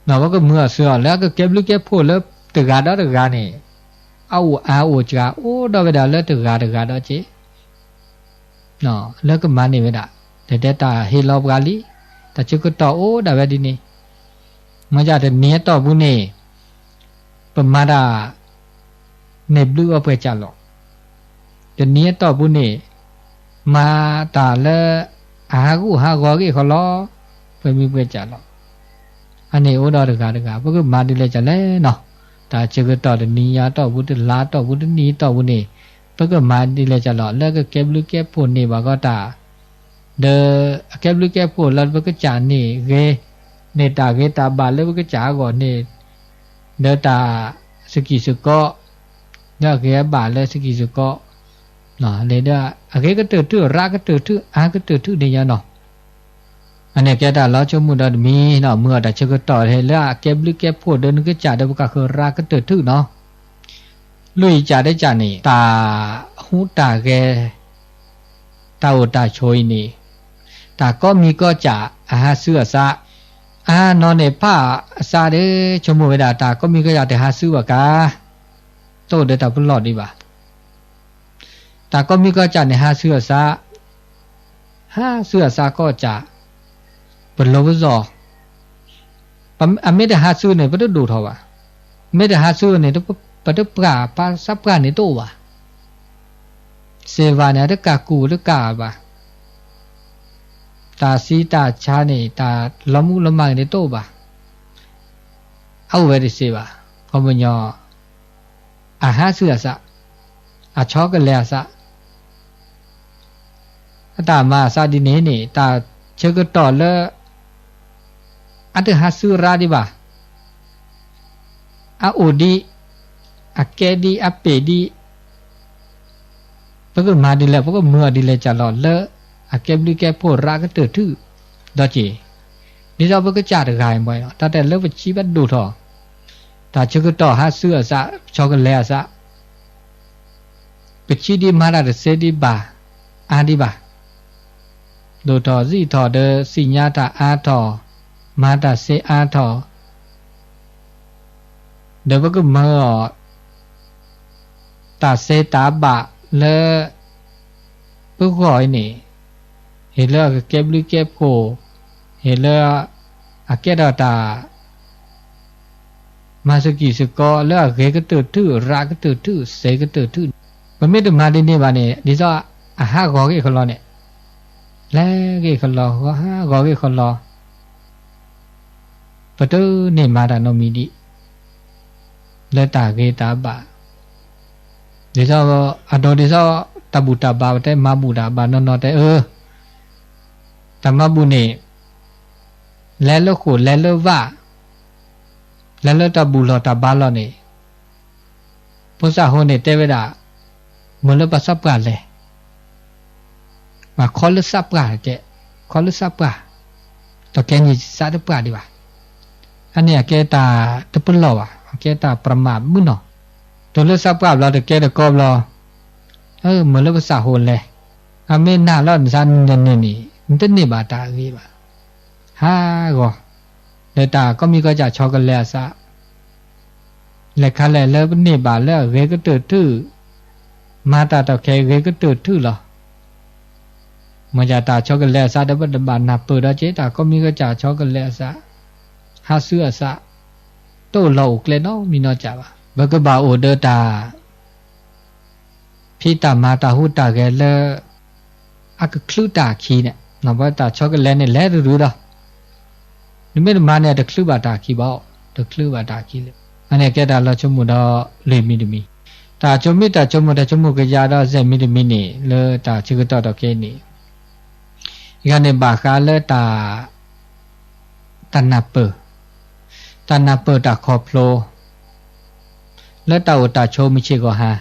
ပကမုာ်အီၤဆူအီၤ လၢအကကဲဘျုးကဲဖှိၣ်လၢတဂၤဒီးတဂၤန့ၣ် အအိၣ်အါအိၣ်စှၤ အိၣ်ဒီးဝဲဒၣ်လၢတဂၤတဂၤဒီးက့ လၢကမၤန့ၢ်ဝဲဒၣ် တတဲတၢ်ဟ့ၣ်လီၤပှၤလံ, တၢ်ဆၢကတီၢ်အိၣ်ဒၣ်ဝဲဒ်န့ၣ်, မ့ၢ်တနံၤအတီၢ်ပူၤန့ၣ် ပမၤတၢ် န့ၢ်ဘျုးအီၤပှဲၤစၢ်လီၤ. တနံၤအတီၢ်ပူၤန့ၣ် မၤတၢ်လၢအဟးဂူာ်ဟးဂီၤဂ့ၢ်ခီလီၤ, ပှဲၤမံပှဲၤစၢ်လီၤ. အန့ၣ်အိၣ်ဒီးတဂၤတဂၤ ပကမၤဒ်လဲၣ်စၢ်လဲၣ်နီၤ, တၢ်ဆၢကတီၢ်တနံၤညါအတီၢ်ပူၤ တလါအတီၢ်ပူၤ တနံၣ်အတီၢ်ပူၤန့ၣ် ပကမၤဒ်လဲၣ်စၢ်လီၤ လၢကကဲဘျုးကဲဖှိၣ်န့ၢ်ဘၣ်ကီးတၢ် ဒီးအကဲဘျုးကဲဖှိၣ်လၢပကစၢ်န့ၣ်ဂ့ၤ, န့ၢ်တၢ်ဂ့ၤတၢ်ဘၣ်လၢပကစၢ်အဂီၢ်န့ၣ်, ဒီးတၢ်စကံၢ်စကီး, ဒီးအဂ့ၤအဘၣ်လၢစကံၢ်စကီး, လၢဒီးအဂ့ၤကတၢၢ်ထူၣ် ရးကတၢၢ်ထူၣ် အါကတၢၢ်ထူၣ်န့ၣ်ညါနီၤ. အန့ၣ်ကဲတၢ်လီၤဆိကမိၣ်ဒီးတမံၤနီၤ, မုၢ်အီၣ်တၢ်ဆၢကတီၢ်လၢအကဲဘျုးကဲဖှိၣ်ဒီးနကစၢ်ဒီးပကဃုရးကတၢၢ်ထူၣ်နီၤ. လွံၢ်အံၤကစၢ်တကစၢ်န့ၣ် တၢ်ဟူးတၢ်ဂဲၤ တၢ်အိၣ်တၢ်ဆိးအံၤန့ၣ် တၢ်ကိးမံၤကိးစၢ်အဟးဆူအစး, အါနီၢ်န့ၣ်ဖးအစးဒီး ဆိကမိၣ်ဝဲဒၣ် တၢ်ကိးမံၤကိးစၢ်တဟးဆူဘၣ်ကါ, တအိၣ်ဒီးတၢ်ပလီၢ်ဒံးဘၣ်. တၢ်ကိးမံၤကိးစၢ်န့ၣ် ဟးဆူအစး, ဟးဆူအစးကိးစၢ်, ပလီၢ်ပစီၣ်, အမ့ၢ်တဟးဆူန့ၣ် ပတဒိၣ်ထီၣ်ဘၣ်. မ့ၢ်တဟးဆူန့ၣ် ပတပှၢ် ပစးပှၢ်န့ၣ်တအိၣ်ဘၣ်. စ့ဝါန့ၣ် အတကၢ်ကူၣ်တကၢ်ဘၣ်. တၢ်စံးတၢ်ဆါန့ၣ် တၢ်လီၤမူလီၤမၢ်န့ၣ်တအိၣ်ဘၣ်. အအိၣ်ဝဲတစ့ဘၣ်. ခီပညီ အဟးဆူအစး, အဆီကလဲၤအစး, အတၢ်မၤအစးဒ်န့ၣ်န့ၣ် တၢ်ဆၢကတီၢ်လၢ အတဟးဆူရးဒံးဘၣ်. အအိၣ်ဒံး, အကဲဒံး, အပ့ၤဒံး, ပကမၤဒ်လဲၣ် ပကမုာ်အီၤဒ်လဲၣ်စၢ်လီၤ လၢအကဲဘျုးကဲဖှိၣ်ရးကတၢၢ်ထူၣ်ဒီးက့ၤ, ဒ်သိးပကစၢ်တဂၤအံၤမ့ၢ်နီၤ တၢ်တဲလၢပစံးဘၣ်ဒိၣ်ထီၣ်, တၢ်ဆၢကတီၢ်ဟးဆူအစး ဆီကလဲၤအစး ပစံးဒံးမၤတၢ်တစ့ဒံးဘၣ်, အါဒံးဘၣ်. ဒိၣ်ထီၣ်စံးထီၣ်ဒီး သ့ၣ်ညါတၢ်အါထီၣ်, မၤတၢ်စ့အါထီၣ်, ဒီးပကမၢအီၤ တၢ်စ့တၢ်ဘၣ်လၢ ပဂီၢ်အံၤန့ၣ်, ဟ့ၣ်လၢအကကဲဘျုးကဲဖှိၣ်, ဟ့ၣ်လၢအကဲထီၣ်တၢ် မၤစကံၢ်စကီးလၢအဂ့ၤကတၢၢ်ထူၣ် ရးကတၢၢ်ထူၣ် စ့ကတၢၢ်ထူၣ်န့ၣ်, ပမ့ၢ်တမၤဒ်န့ၣ်ဘၣ်န့ၣ် ဒ်သိးအဟးဂီၤဂ့ၢ်ခီလီၤန့ၣ်, လဲၤဂ့ၢ်ခီလီၤ ဟးဂီၤဂ့ၢ်ခီလီၤ ပတန့ၢ်မၤတၢ်နီတမံၤဒံး လၢတၢ်ဂ့ၤတၢ်ဘၣ်, ဒ်သိး အဒိဒ်သိး တၢ်ဘူၣ်တၢ်ဘါ ပတဲမၤဘူၣ်တၢ်ဘါနီၢ်နီၢ်တဲအၢ, တၢ်မၤဘူၣ်န့ၣ် လဲၤလၢဃိာ်လဲၤလၢဝၣ်, လဲၤလၢတၢ်ဘူၣ်လီၢ်တၢ်ဘါလီၢ်န့ၣ်, ဖိသၣ်ဃိန့ၣ်တဲဝဲဒၣ်, မ့ၢ်လၢပှၤသးပှၢ်လဲၣ် ခီလၢသးပှၢ်ကဲ, ခီလၢသးပှၢ်, တၢ်ခဲနံၣ်စးတပှၢ်ဒံးဘၣ်. အန့ၣ်အကဲတၢ်တပလီၢ်ဘၣ်, အကဲတၢ်ပြးမးမုၢ်နီၢ်, တုၤလၢသးပှၢ်ဘျီတကဲတကီဘျီ, မ့ၢ်လၢပသးဟိလဲၣ်, အမ့ၢ်နၤလီၤနသးနန့ၣ်န့ၣ် နတန့ၢ်ဘၣ်တၢ်အဂ့ၤဘၣ်. ဟးဂီၤ, ဒီးတၢ်ကိးမံၤကိးစၢ်ဆီကလဲၤအစး လဲၤခါလဲၣ်လၢပန့ၢ်ဘၣ်လၢအဂ့ၤကတၢၢ်ထူၣ်, မၤတၢ်တၢ်ခဲဂ့ၤကတၢၢ်ထူၣ်လီၤ. မ့ၢ်ဒ်တၢ်ဆီကလဲၤအစးဒီးပတဘၣ်နၢ်ပၢၢ်ဒီးက့ တၢ်ကိးမံၤကိးစၢ်ဆီကလဲၤအစး, ဟးဆူအစး, တအိၣ်လီၤအိၣ်ကျဲနီတမံၤနီတစဲးဘၣ်. ပကဘၣ်အိၣ်ဒီးတၢ် ဖံးတၢ်မၤတၢ်ဟူးတၢ်ဂဲၤလၢ အကချုးတၢ်အခံန့ၣ်, ပတၢ်ဆီကလဲၤန့ၣ်လဲၤတရုၤဒီး နမ့ၢ်တမၤန့ၣ် တချုးဘၣ်တၢ်ခံဘၣ်, တချုးဘၣ်တၢ်ခံလၢၤ. အန့ၣ်ကဲတၢ်လီၤဆိကမိၣ်ဒီးလွံၢ်မံၤတမံၤ, တၢ်ဆိမိၣ်တၢ်ဆိကမိၣ်တၢ်ဆိကမိၣ်ကယၤဒီးစဲးမံၤတမံၤန့ၣ် လၢတၢ်ဆၢကတီၢ်ဒီးခဲအံၤန့ၣ်, ယၤန့ၣ်ဘၣ်ဃးလၢတၢ် တၢ်နၢ်ပၢၢ်, တၢ်နၢ်ပၢၢ်တၢ်ခီဖျိ လၢတၢ်အိၣ်တၢ်ဆိးမုၢ်ဆ့ၣ်ဂီၤဟါ,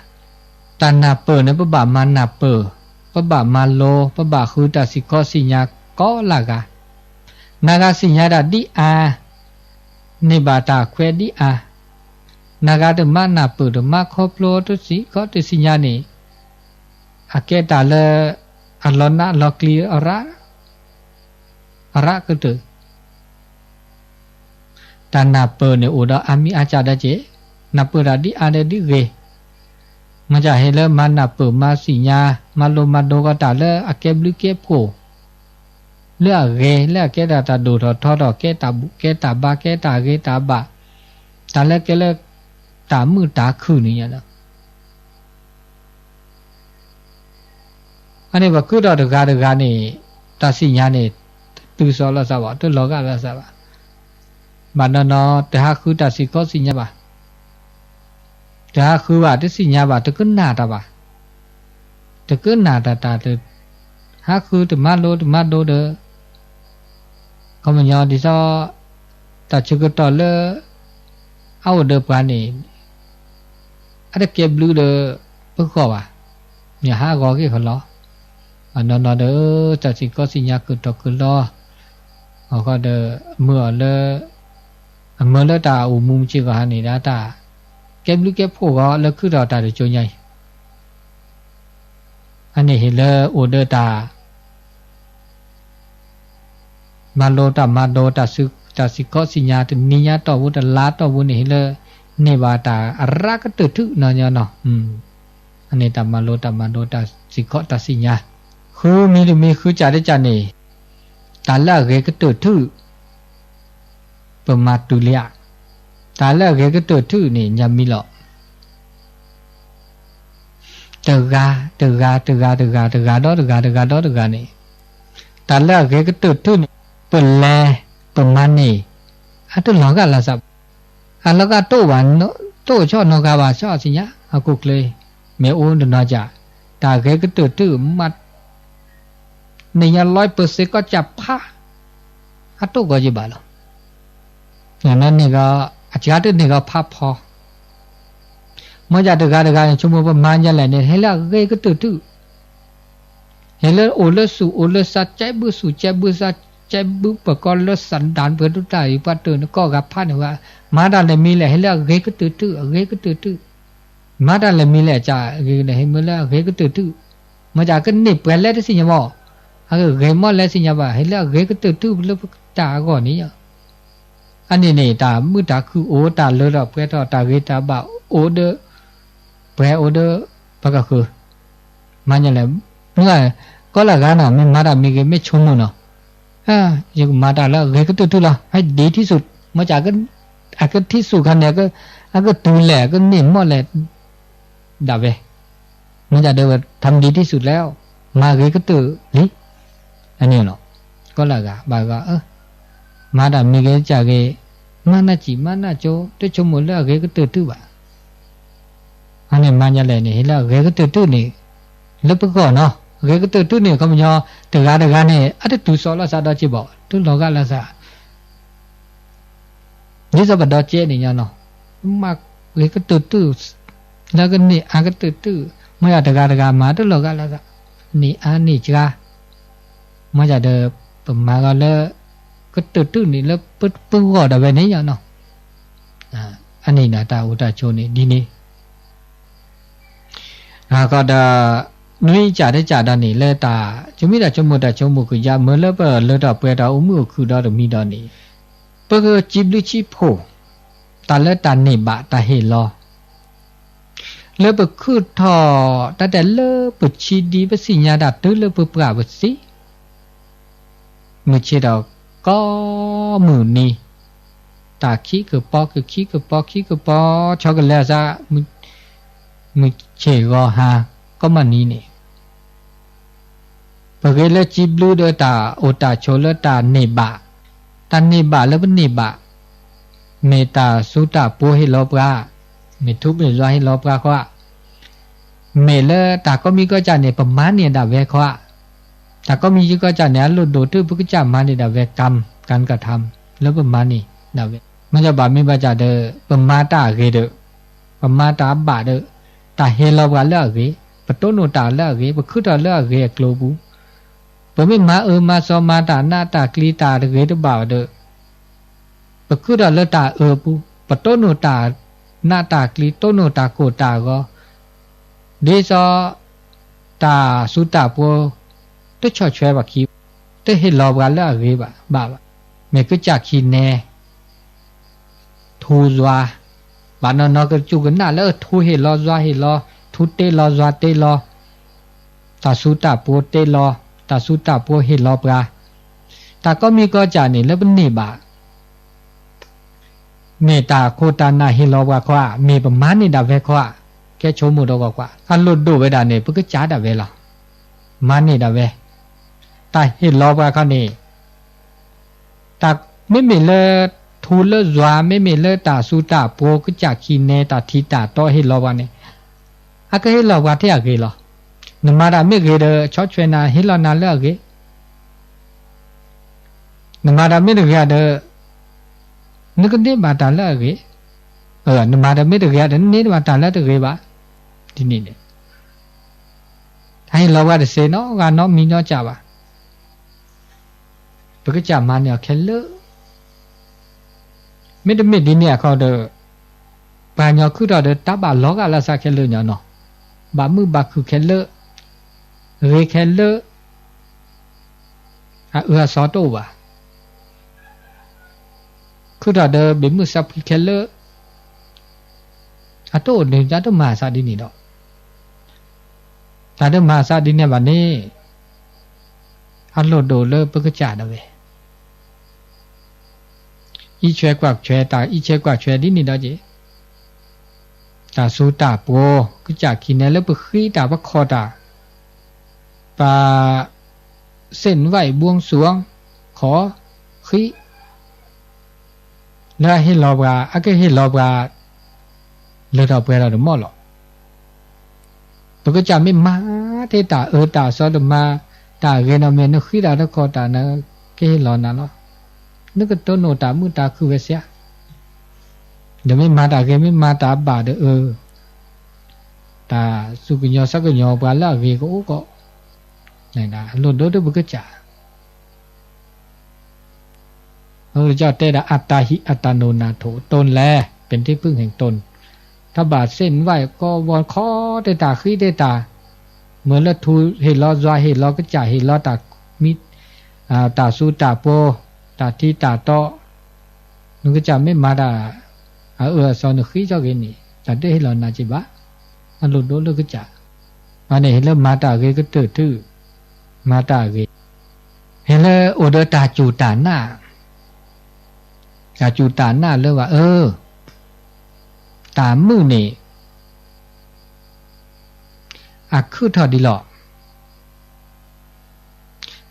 တၢ်နၢ်ပၢၢ်န့ၣ် ပဘၣ်မၤနၢ်ပၢၢ်, ပဘၣ်မၤလိ, ပဘၣ်ဃုတၢ်စံၣ်ခီစံၣ်ညါကိးလၢ်ဂၤ, နၤဂၤစံၣ်ညါတၢ်ဒ်အါ, န့ၢ်ဘၣ်တၢ်ခွဲးဒ်အါ, နၤဂၤတမၤနၢ်ပၢၢ် တမၤခီဖျိတစံၣ်ခီတစံၣ်ညါန့ၣ်, အကဲတၢ်လၢ အလီၤနးလီၤကျံၤ အရးကတၢၢ်, တၢ်နၢ်ပၢၢ်န့ၣ်အိၣ်ဒီးအါမံၤအါကၢ်ဒီးက့ၤ, နၢ်ပၢၢ်တၢ်ဒ်အါဒီးဒ်ဂ့ၤ, မ့ၢ်ကၢ်ဟ့ၣ်လၢမၤနၢ်ပၢၢ်မၤသ့ၣ်ညါ မၤလိမၤဒိကီးတၢ်လၢအကဲဘျုးကဲဖှိၣ် လၢအဂ့ၤ လၢအကဲဒၣ်တၢ်ဒိၣ်ထီၣ်ထီထီၣ် ကဲတၢ်ဘူၣ်ကဲတၢ်ဘါ ကဲတၢ်ဂ့ၤတၢ်ဘၣ်, တၢ်လၢကဲလၢ တၢ်မုာ်တၢ်ခုၣ်န့ၣ်ညါဒီး အန့ၣ်ပှၤခုထီၣ်တဂၤတဂၤန့ၣ် တၢ်သ့ၣ်ညါန့ၣ် တတုၤစိးလိာ်သးဘၣ် တလီၤဂာ်လိာ်သးဘၣ်. ဘၣ်နီၢ်နီၢ် တဟးဃုတၢ်စ့ၢ်ကီးသ့ၣ်ညါဘၣ်, တဟးဃုဘၣ် တသ့ၣ်ညါဘၣ် တကနၣ်တၢ်ဘၣ်, တကနၣ်တၢ်တၢ် ဟးဃုတမၤလိတမၤဒိဒီး ခီပညီဒ်သိး တၢ်ဆၢကတီၢ်လၢ အအိၣ်ဒီးပှၤန့ၣ် အတကဲဘျုးဒီး ပဂီၢ်ဘၣ်, မ့ၢ်ဟးဂီၤက့ၤဃီလီၤ. ဘၣ်နီၢ်နီၢ်ဒီး တၢ်စ့ၢ်ကီးသ့ၣ်ညါကတီၢ်ကလီၤ, အဃိဒီး မၢအီၤလၢ အမၢလၢတၢ်အိၣ်မူမုၢ်ဆ့ၣ်ဂီၤဟါန့ၣ်ဒီး တၢ်ကဲဘျုးကဲဖှိၣ်ဂီၤလၢခုထီၣ်တၢ်တကၠိညါအံၤ အန့ၣ်ဟ့ၣ်လၢအိၣ်ဒီးတၢ် မၤလိတၢ်မၤဒိ တၢ်စ့ၢ်ကီးသ့ၣ်ညါ တနံၤညါတီၢ်ပူၤ တလါတီၢ်ပူၤန့ၣ် ဟ့ၣ်လၢ န့ၢ်ဘၣ်တၢ်အရၤကတၢၢ်ထုနီၢ်ညီနီၢ်, အန့ၣ်တၢ်မၤလိတၢ်မၤဒိ တၢ်စ့ၢ်ကီးတၢ်သ့ၣ်ညါ, ဃုမံၤတမံၤ ဃုကၢ်တကၢ်န့ၣ် တၢ်လၢအဂ့ၤကတၢၢ်ထု ပမၤတုၤလံဧါ, တၢ်လၢအဂ့ၤကတၢၢ်ထုန့ၣ် ညါမံၤလီၤ. တဂၤ တဂၤ တဂၤ တဂၤ တဂၤဒီးတဂၤ တဂၤဒီးတဂၤန့ၣ်, တၢ်လၢအဂ့ၤကတၢၢ်ထုန့ၣ် ပလဲၤ ပမၤန့ၢ် အတလီၤဂာ်လိာ်သးဘၣ်. အလီၤဂာ်တအိၣ်ဘၣ်, တအိၣ်ဆီၣ်နီတဂၤဘၣ် ဆီၣ်သ့ၣ်ညါ အခိၣ်ချၢ မ့ၢ်အိၣ်တနီၤကၢ်, တၢ်ဂ့ၤကတၢၢ်ထု မၤ န့ၢ်ညါလီၤပၢၤစ့ၢ်ကီးကၢ်ဖး အတအိၣ်ဂီၤက့ၤဘၣ်လီၤ. န့ၣ်ဂီၤ အစှၤတန့ၢ်ဂီၤဖးဖီ, မ့ၢ်ကၢ်တဂၤတဂၤန့ၣ် ဆိကမိၣ်ပမၤညါလဲၣ်န့ၣ် ဟ့ၣ်လၢအဂ့ၤကတၢၢ်ထု, ဟ့ၣ်လၢအိၣ်လၢသူၣ် အိၣ်လၢသး ကဲဘုသူၣ် ကဲဘုသး ကဲဘုပၢၤကီၢ်လၢသးဒၣ်ပှဲၤဒိၣ်တၢ်အံၤ ပှၤတၢၢ်နကိးဂၤဖးန့ၣ်ဝဲ, မၤတၢ်လဲၤမံၤလဲၣ် ဟ့ၣ်လၢအဂ့ၤကတၢၢ်ထု အဂ့ၤကတၢၢ်ထု, မၤတၢ်လဲၤမံၤလဲၣ် အစှၤဂ့ၤန့ၣ် ဟ့ၣ်မ့ၢ်လၢအဂ့ၤကတၢၢ်ထု, မ့ၢ်ကၢ်ကန့ၢ်ပှဲၤလဲၣ်တသ့ၣ်ညါဘၣ်, အဂ့ၤမီၢ်လဲၣ်သ့ၣ်ညါဘၣ် ဟ့ၣ်လၢအဂ့ၤကတၢၢ်ထုလၢပတၢ်အဂီၢ်န့ၣ် အန့ၣ်န့ၣ် တၢ်မုာ်တၢ်ခုၣ်အိၣ် တၢ်လၢထီၣ်ပှဲၤထီၣ် တၢ်ဂ့ၤတၢ်ဘၣ်အိၣ်ဒီး ပှဲၤအိၣ်ဒီး ပကဃု မၤညါလဲၣ်, မ့ၢ် ကီလၢဂၤနီၤ မ့ၢ်မၤတၢ်မံၤဂ့ၤ မ့ၢ်ဆိကမိၣ်နီၤ, ယကမၤတၢ်လၢအဂ့ၤကတၢၢ်ထုလီၤ ဟဲဒ်ထံၣ်ဆူၣ် မ့ၢ်ကၢ် အကထံၣ်ဆူၣ်ခါန့ၣ် အကတုၤလဲၣ် အကန့ၢ်မီၢ်လဲၣ် ဒၣ်ဝဲ မ့ၢ်ဒၣ်ဒီး ထါမဒံထံၣ်ဆူၣ်လဲၣ်, မၤဂ့ၤကတၢၢ်လံ, အန့ၣ်လီၤ, ကီလၢဂၤ ဘၣ်ဂီၤ မၤတၢ်မံၤဂ့ၤစၢ်ဂ့ၤ, မၤနၢ်စံၣ်မၤနၢ်ကၠိ တဆိကမိၣ်လၢအဂ့ၤကတၢၢ်တုဘၣ်, အန့ၣ်မၤညါလဲၣ်န့ၣ် ဟ့ၣ်လၢအဂ့ၤကတၢၢ်တုန့ၣ်, လၢပဂီၢ်နီၤ အဂ့ၤကတၢၢ်တုန့ၣ် ခီပညီ တဂၤတဂၤန့ၣ် အတတုၤစိးလိာ်သးဒီးက့ၤဘၣ် တလီၤဂာ်လိာ်သး ဒ်သိးပဒီးကဲန့ၣ်ညါနီၤ, မၤဂ့ၤကတၢၢ်တုၣ်, လၢကန့ၢ်အါကတၢၢ်တုၣ်, မ့ၢ်ယၤတဂၤတဂၤမၤတလီၤဂာ်လၢၤသး, န့ၢ်အါန့ၢ်စှၤ, မ့ၢ်ယၤဒီး ပမၤဂီၤလၢ ကတၢၢ်တုၣ်န့ၣ် လၢပဂီၢ်ဒၣ်ဝဲန့ၣ်ညါနီၤ, အန့ၣ်ဒီးတၢ်အိၣ်တၢ်ဆိးန့ၣ်ဒ်န့ၣ် အဃိဒီး နွံကၢ်တကၢ်ဒီးန့ၣ် လၢတၢ် ဆိမိၣ်တၢ်ဆိကမိၣ်တၢ်ဆိကမိၣ်ကယါ မ့ၢ်လၢပလၢထီၣ်ပှဲၤထီၣ်အိၣ်မုာ်အိၣ်ခုၣ်ဒီတမံၤဒီးန့ၣ်, ပကစံးဘျုးစံးဖှိၣ် တၢ်လၢတၢ်န့ၢ်ဘၣ်တၢ်ဟ့ၣ်လီၤ, လၢပခုၣ်ထီၣ် တၢ်တဲလၢပဆံးဒံးပသ့ၣ်ညါတၢ်တုၤလၢပပှၢ်ပသံ မုၢ်ဆ့ၣ်ဒီးကိးမုၢ်နံၤ, တၢ်ခံကပီၤကခံကပီၤခံကပီၤ ဆီကလဲၤအသး, မုၢ်ဆ့ၣ်ဂီၤဟါ ကိးမုၢ်နံၤန့ၣ်, ပဂ့ၤလၢစံးဘျုးဒီးတၢ်အိၣ်တၢ်ဆိးလၢတၢ်န့ၢ်ဘၣ်, တၢ်န့ၢ်ဘၣ်လၢပန့ၢ်ဘၣ်, မ့ၢ်တၢ်သူတၢ်ပှိၤဟ့ၣ်လီၤပှၤ, မ့ၢ်ထူမ့ၢ်ယွၤဟ့ၣ်လီၤပှၤဃီဧါ, မ့ၢ်လၢတၢ်ကိးမံၤကိးကၢ်န့ၣ် ပမၤန့ၢ်ဒၣ်ဝဲခီဧါ, တၢ်ကိးမံၤကိးကၢ်န့ၣ် အလိၣ်ဒိၣ်တုၤပကစၢ်မၤန့ၢ်ဒၣ်ဝဲ ကၢမ်ၣ် ကၢၣ်ကထၢမ်ၣ် လၢပမၤန့ၢ်ဒၣ်ဝဲ, မ့ၢ်ဘၣ်မ့ၢ်ဘၣ်ကၢ်ဒီး ပမၤတၢ်အဂ့ၤဒီး ပမၤတၢ်အဘၣ်ဒီး တၢ်ဟ့ၣ်လီၤပှၤလၢအဂ့ၤ, ပတိၢ်နီၣ်တၢ်လၢအဂ့ၤ, ပခုထီၣ်လၢအဂ့ၤအကျိၤပူၤ, ပမ့ၢ်မၤအၢမၤသီမၤတၢ်နးတၢ်ကျံၤတၢ်တဂ့ၤတဘၣ်ဒီး ပခုထီၣ်လၢတၢ်အၢပူၤ, ပတိၢ်နီၣ်တၢ်နးတၢ်ကျံၤ တိၢ်နီၣ်တၢ်ကိၢ်တၢ်ဂီၤ, ဒ်သိး တၢ်သူတၢ်ပှိၤ တဆီၣ်ထွဲဘၣ်ခံ, တဟ့ၣ်လီၤပှၤလၢအဂ့ၤဘၣ်ဘၣ်ဘၣ်, မ့ၢ်ကစၢ်ခံနဲ ထူယွၤ, ဘၣ်နီၢ်နီၢ်ကစူၢ်ကနၣ်လၢထူဟ့ၣ်လီၤယွၤဟ့ၣ်လီၤ, ထူတ့လီၤယွၤတ့လီၤ, တၢ်စူၤတၢ်ပှိၤတ့လီၤ, တၢ်စူၤတၢ်ပှိၤဟ့ၣ်လီၤပှၤ, တၢ်ကိးမံၤကိးကၢ်န့ၣ် လၢပန့ၢ်ဘၣ် မ့ၢ်တၢ်ခိၣ်တၢ်နၢ်ဟ့ၣ်လီၤပှၤခီဧါ, မ့ၢ်ပမၤန့ၢ်ဒၣ်ဝဲခီဧါ, ကဲဆိကမိၣ်ဒီးကွၢ်ကွၢ်, အလိၣ်ဒိၣ်ဝဲဒၣ်န့ၣ် ပကစၢ်ဒၣ်ဝဲလီၤ. မၤန့ၢ်ဒၣ်ဝဲ, တၢ်ဟ့ၣ်လီၤပှၤခီန့ၣ်, တၢ်မ့မ့ၢ်လၢထူလၢယွၤ, မ့မ့ၢ်လၢတၢ်စူၤတၢ်ပှိၤ ကစၢ်ခံနဲ တၢ်ထံတၢ်တီဟ့ၣ်လီၤပှၤန့ၣ်, အကဟ့ၣ်လီၤပှၤထဲအဂ့ၤလီၤ. နမၤတၢ်မ့ၢ်ဂ့ၤဒီး ဆီဆွဲနၤ ဟ့ၣ်လီၤနၤလၢအဂ့ၤ နမၤတၢ်မ့ၢ်တဂ့ၤဒီး နကန့ၢ်ဘၣ်တၢ်လၢအဂ့ၤ, နမၤတၢ်မ့ၢ်တဂ့ၤဒီး နန့ၢ်ဘၣ်တၢ်လၢတဂ့ၤဘၣ်ဒ်န့ၣ်န့ၣ်, တၢ်ဟ့ၣ်လီၤပှၤတစ့နီတဂၤနီတမံၤနီတကၢ်ဘၣ်. ပကစၢ်မၤန့ၢ်အီၤခဲလၢာ်, မ့တမ့ၢ်ဒ်န့ၣ်အခီဒီး ပှၤကညီခုၣ်ထီၣ်ဒီးတၢ်ဘၣ်လီၤဂာ်လၢသးခဲလၢာ်ညီနီၤ, ဘၣ်မုာ်ဘၣ်ခုၣ်ခဲလၢာ်, ဂ့ၤခဲလၢာ်, အအၢအသီတအိၣ်ဘၣ်, ခုၣ်ထီၣ်ဒီးဘ့ၣ်မုၢ်သးဖှံခဲလၢာ်, အတအိၣ်န့ၣ် တၢ်တမၤအသးဒ်န့ၣ်ဒီး, တၢ်တမၤအသးဒ်န့ၣ်ဘၣ်န့ၣ်, အလိၣ်ဒိၣ်လၢပကစၢ်ဒၣ်ဝဲ အံးထွဲကွၢ်ထွဲ, တၢ်အံးထွဲကွၢ်ထွဲဒ်န့ၣ်ဒီးက့ၤ, တၢ်စူၤတၢ်ပှိၤ ကစၢ်ခံနဲလၢပဃံတၢ်ပခီၣ်တၢ်, ပ သ့ၣ်ဝဲၣ်ဘှူစူၣ် ခီ ဃံ လၢအဟ့ၣ်လီၤပှၤ အကဟ့ၣ်လီၤပှၤ လၢထီၣ်ပှဲၤထီၣ်တမီၢ်လီၤ. ပကစၢ်မ့ၢ်မၤတ့ၢ်တၢ်အၢတၢ်သီတမၤ တၢ်ဂ့ၤနီၢ်မ့ၢ် နဃံတၢ်တခီၣ်တၢ် နကဟ့ၣ်လီၤနၤလီၤ. နကတိၢ်နီၣ်တၢ်မုာ်တၢ်ခုၣ်ဝဲစ့ၢ်, ဒီးမ့ၢ်မၤတၢ်ဂ့ၤ မ့ၢ်မၤတၢ်ဘၣ်ဒီးအၢ တၢ်သူၣ်ကညီၤသးကညီၤပှၤလၢအဂ့ၤကအိၣ်ကီး, အလိၣ်ဒိၣ်ဒိၣ်ပကစၢ် အကစၢ်တဲဒၣ် အတၢ်ဟံးအတၢ်နိၣ်နၢ်ထိၣ် တုၤလဲၣ် ပ့ၤတ့ၢ်ဖုၣ်ဟ့ၣ်တုၤ, တၢ်ဘၣ်သ့ၣ်ဝဲၣ်ကီဝီခီ တ့ၢ်တၢ်ဃံတ့ၢ်တၢ်, မ့ၢ်လၢထူဟ့ၣ်လီၤယွၤဟ့ၣ်လီၤကစၢ်ဟ့ၣ်လီၤတၢ်မံ, တၢ်စူၤတၢ်ပှိၤ, တၢ်ထံတၢ်တီ, နကစၢ်မ့ၢ်မၤတၢ် အအၢအသီနဃံထီၣ်ဂ့ၤန့ၣ် တၢ်တဟ့ၣ်လီၤနၤက့ၤဘၣ်, အလိၣ်ဒိၣ်လၢကစၢ်, အန့ၣ်ဟ့ၣ်လၢမၤတၢ်ဂ့ၤကတၢၢ်ထူၣ်, မၤတၢ်ဂ့ၤ, ဟ့ၣ်လၢအိၣ်ဒီးတၢ်စူၢ်တၢ်နာ်, တၢ်စူၢ်တၢ်နာ်လၢဘၣ်အၢ, တၢ်မုာ်န့ၣ် အခုၣ်ထီၣ်ဒ်လီၤ.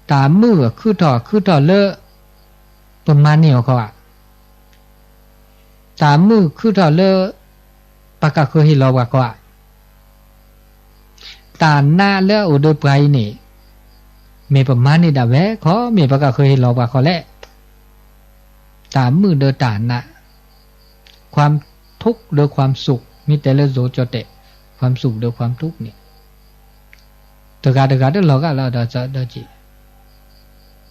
တၢ်မုာ်အခုၣ်ထီၣ် အခုၣ်ထီၣ်လၢ ပမၤန့ၢ်အီၤခီဧါ, တၢ်မုာ်အခုၣ်ထီၣ်လၢ ပှၤကဃၢၤဟ့ၣ်လီၤပှၤခီဧါ, တၢ်နာ်လၢအအိၣ်ဒီးပှၤအံၤန့ၣ် မ့ၢ်ပမၤန့ၢ်ဒၣ်ဝဲခီ မ့ၢ်ပှၤကဃၢၤဟ့ၣ်လီၤပှၤခီလဲၣ်. တၢ်မုာ်ဒီးတၢ်နာ်, ความทุกข์ ဒီး ความสุข မ့ၢ်တဲလၢယိၤကၠီၣ်တဲာ်, ความสุข ဒီး ความทุกข์ န့ၣ် တဂၤတဂၤတလီၤဂာ်လီၤဒီး ဒီးက့ၤ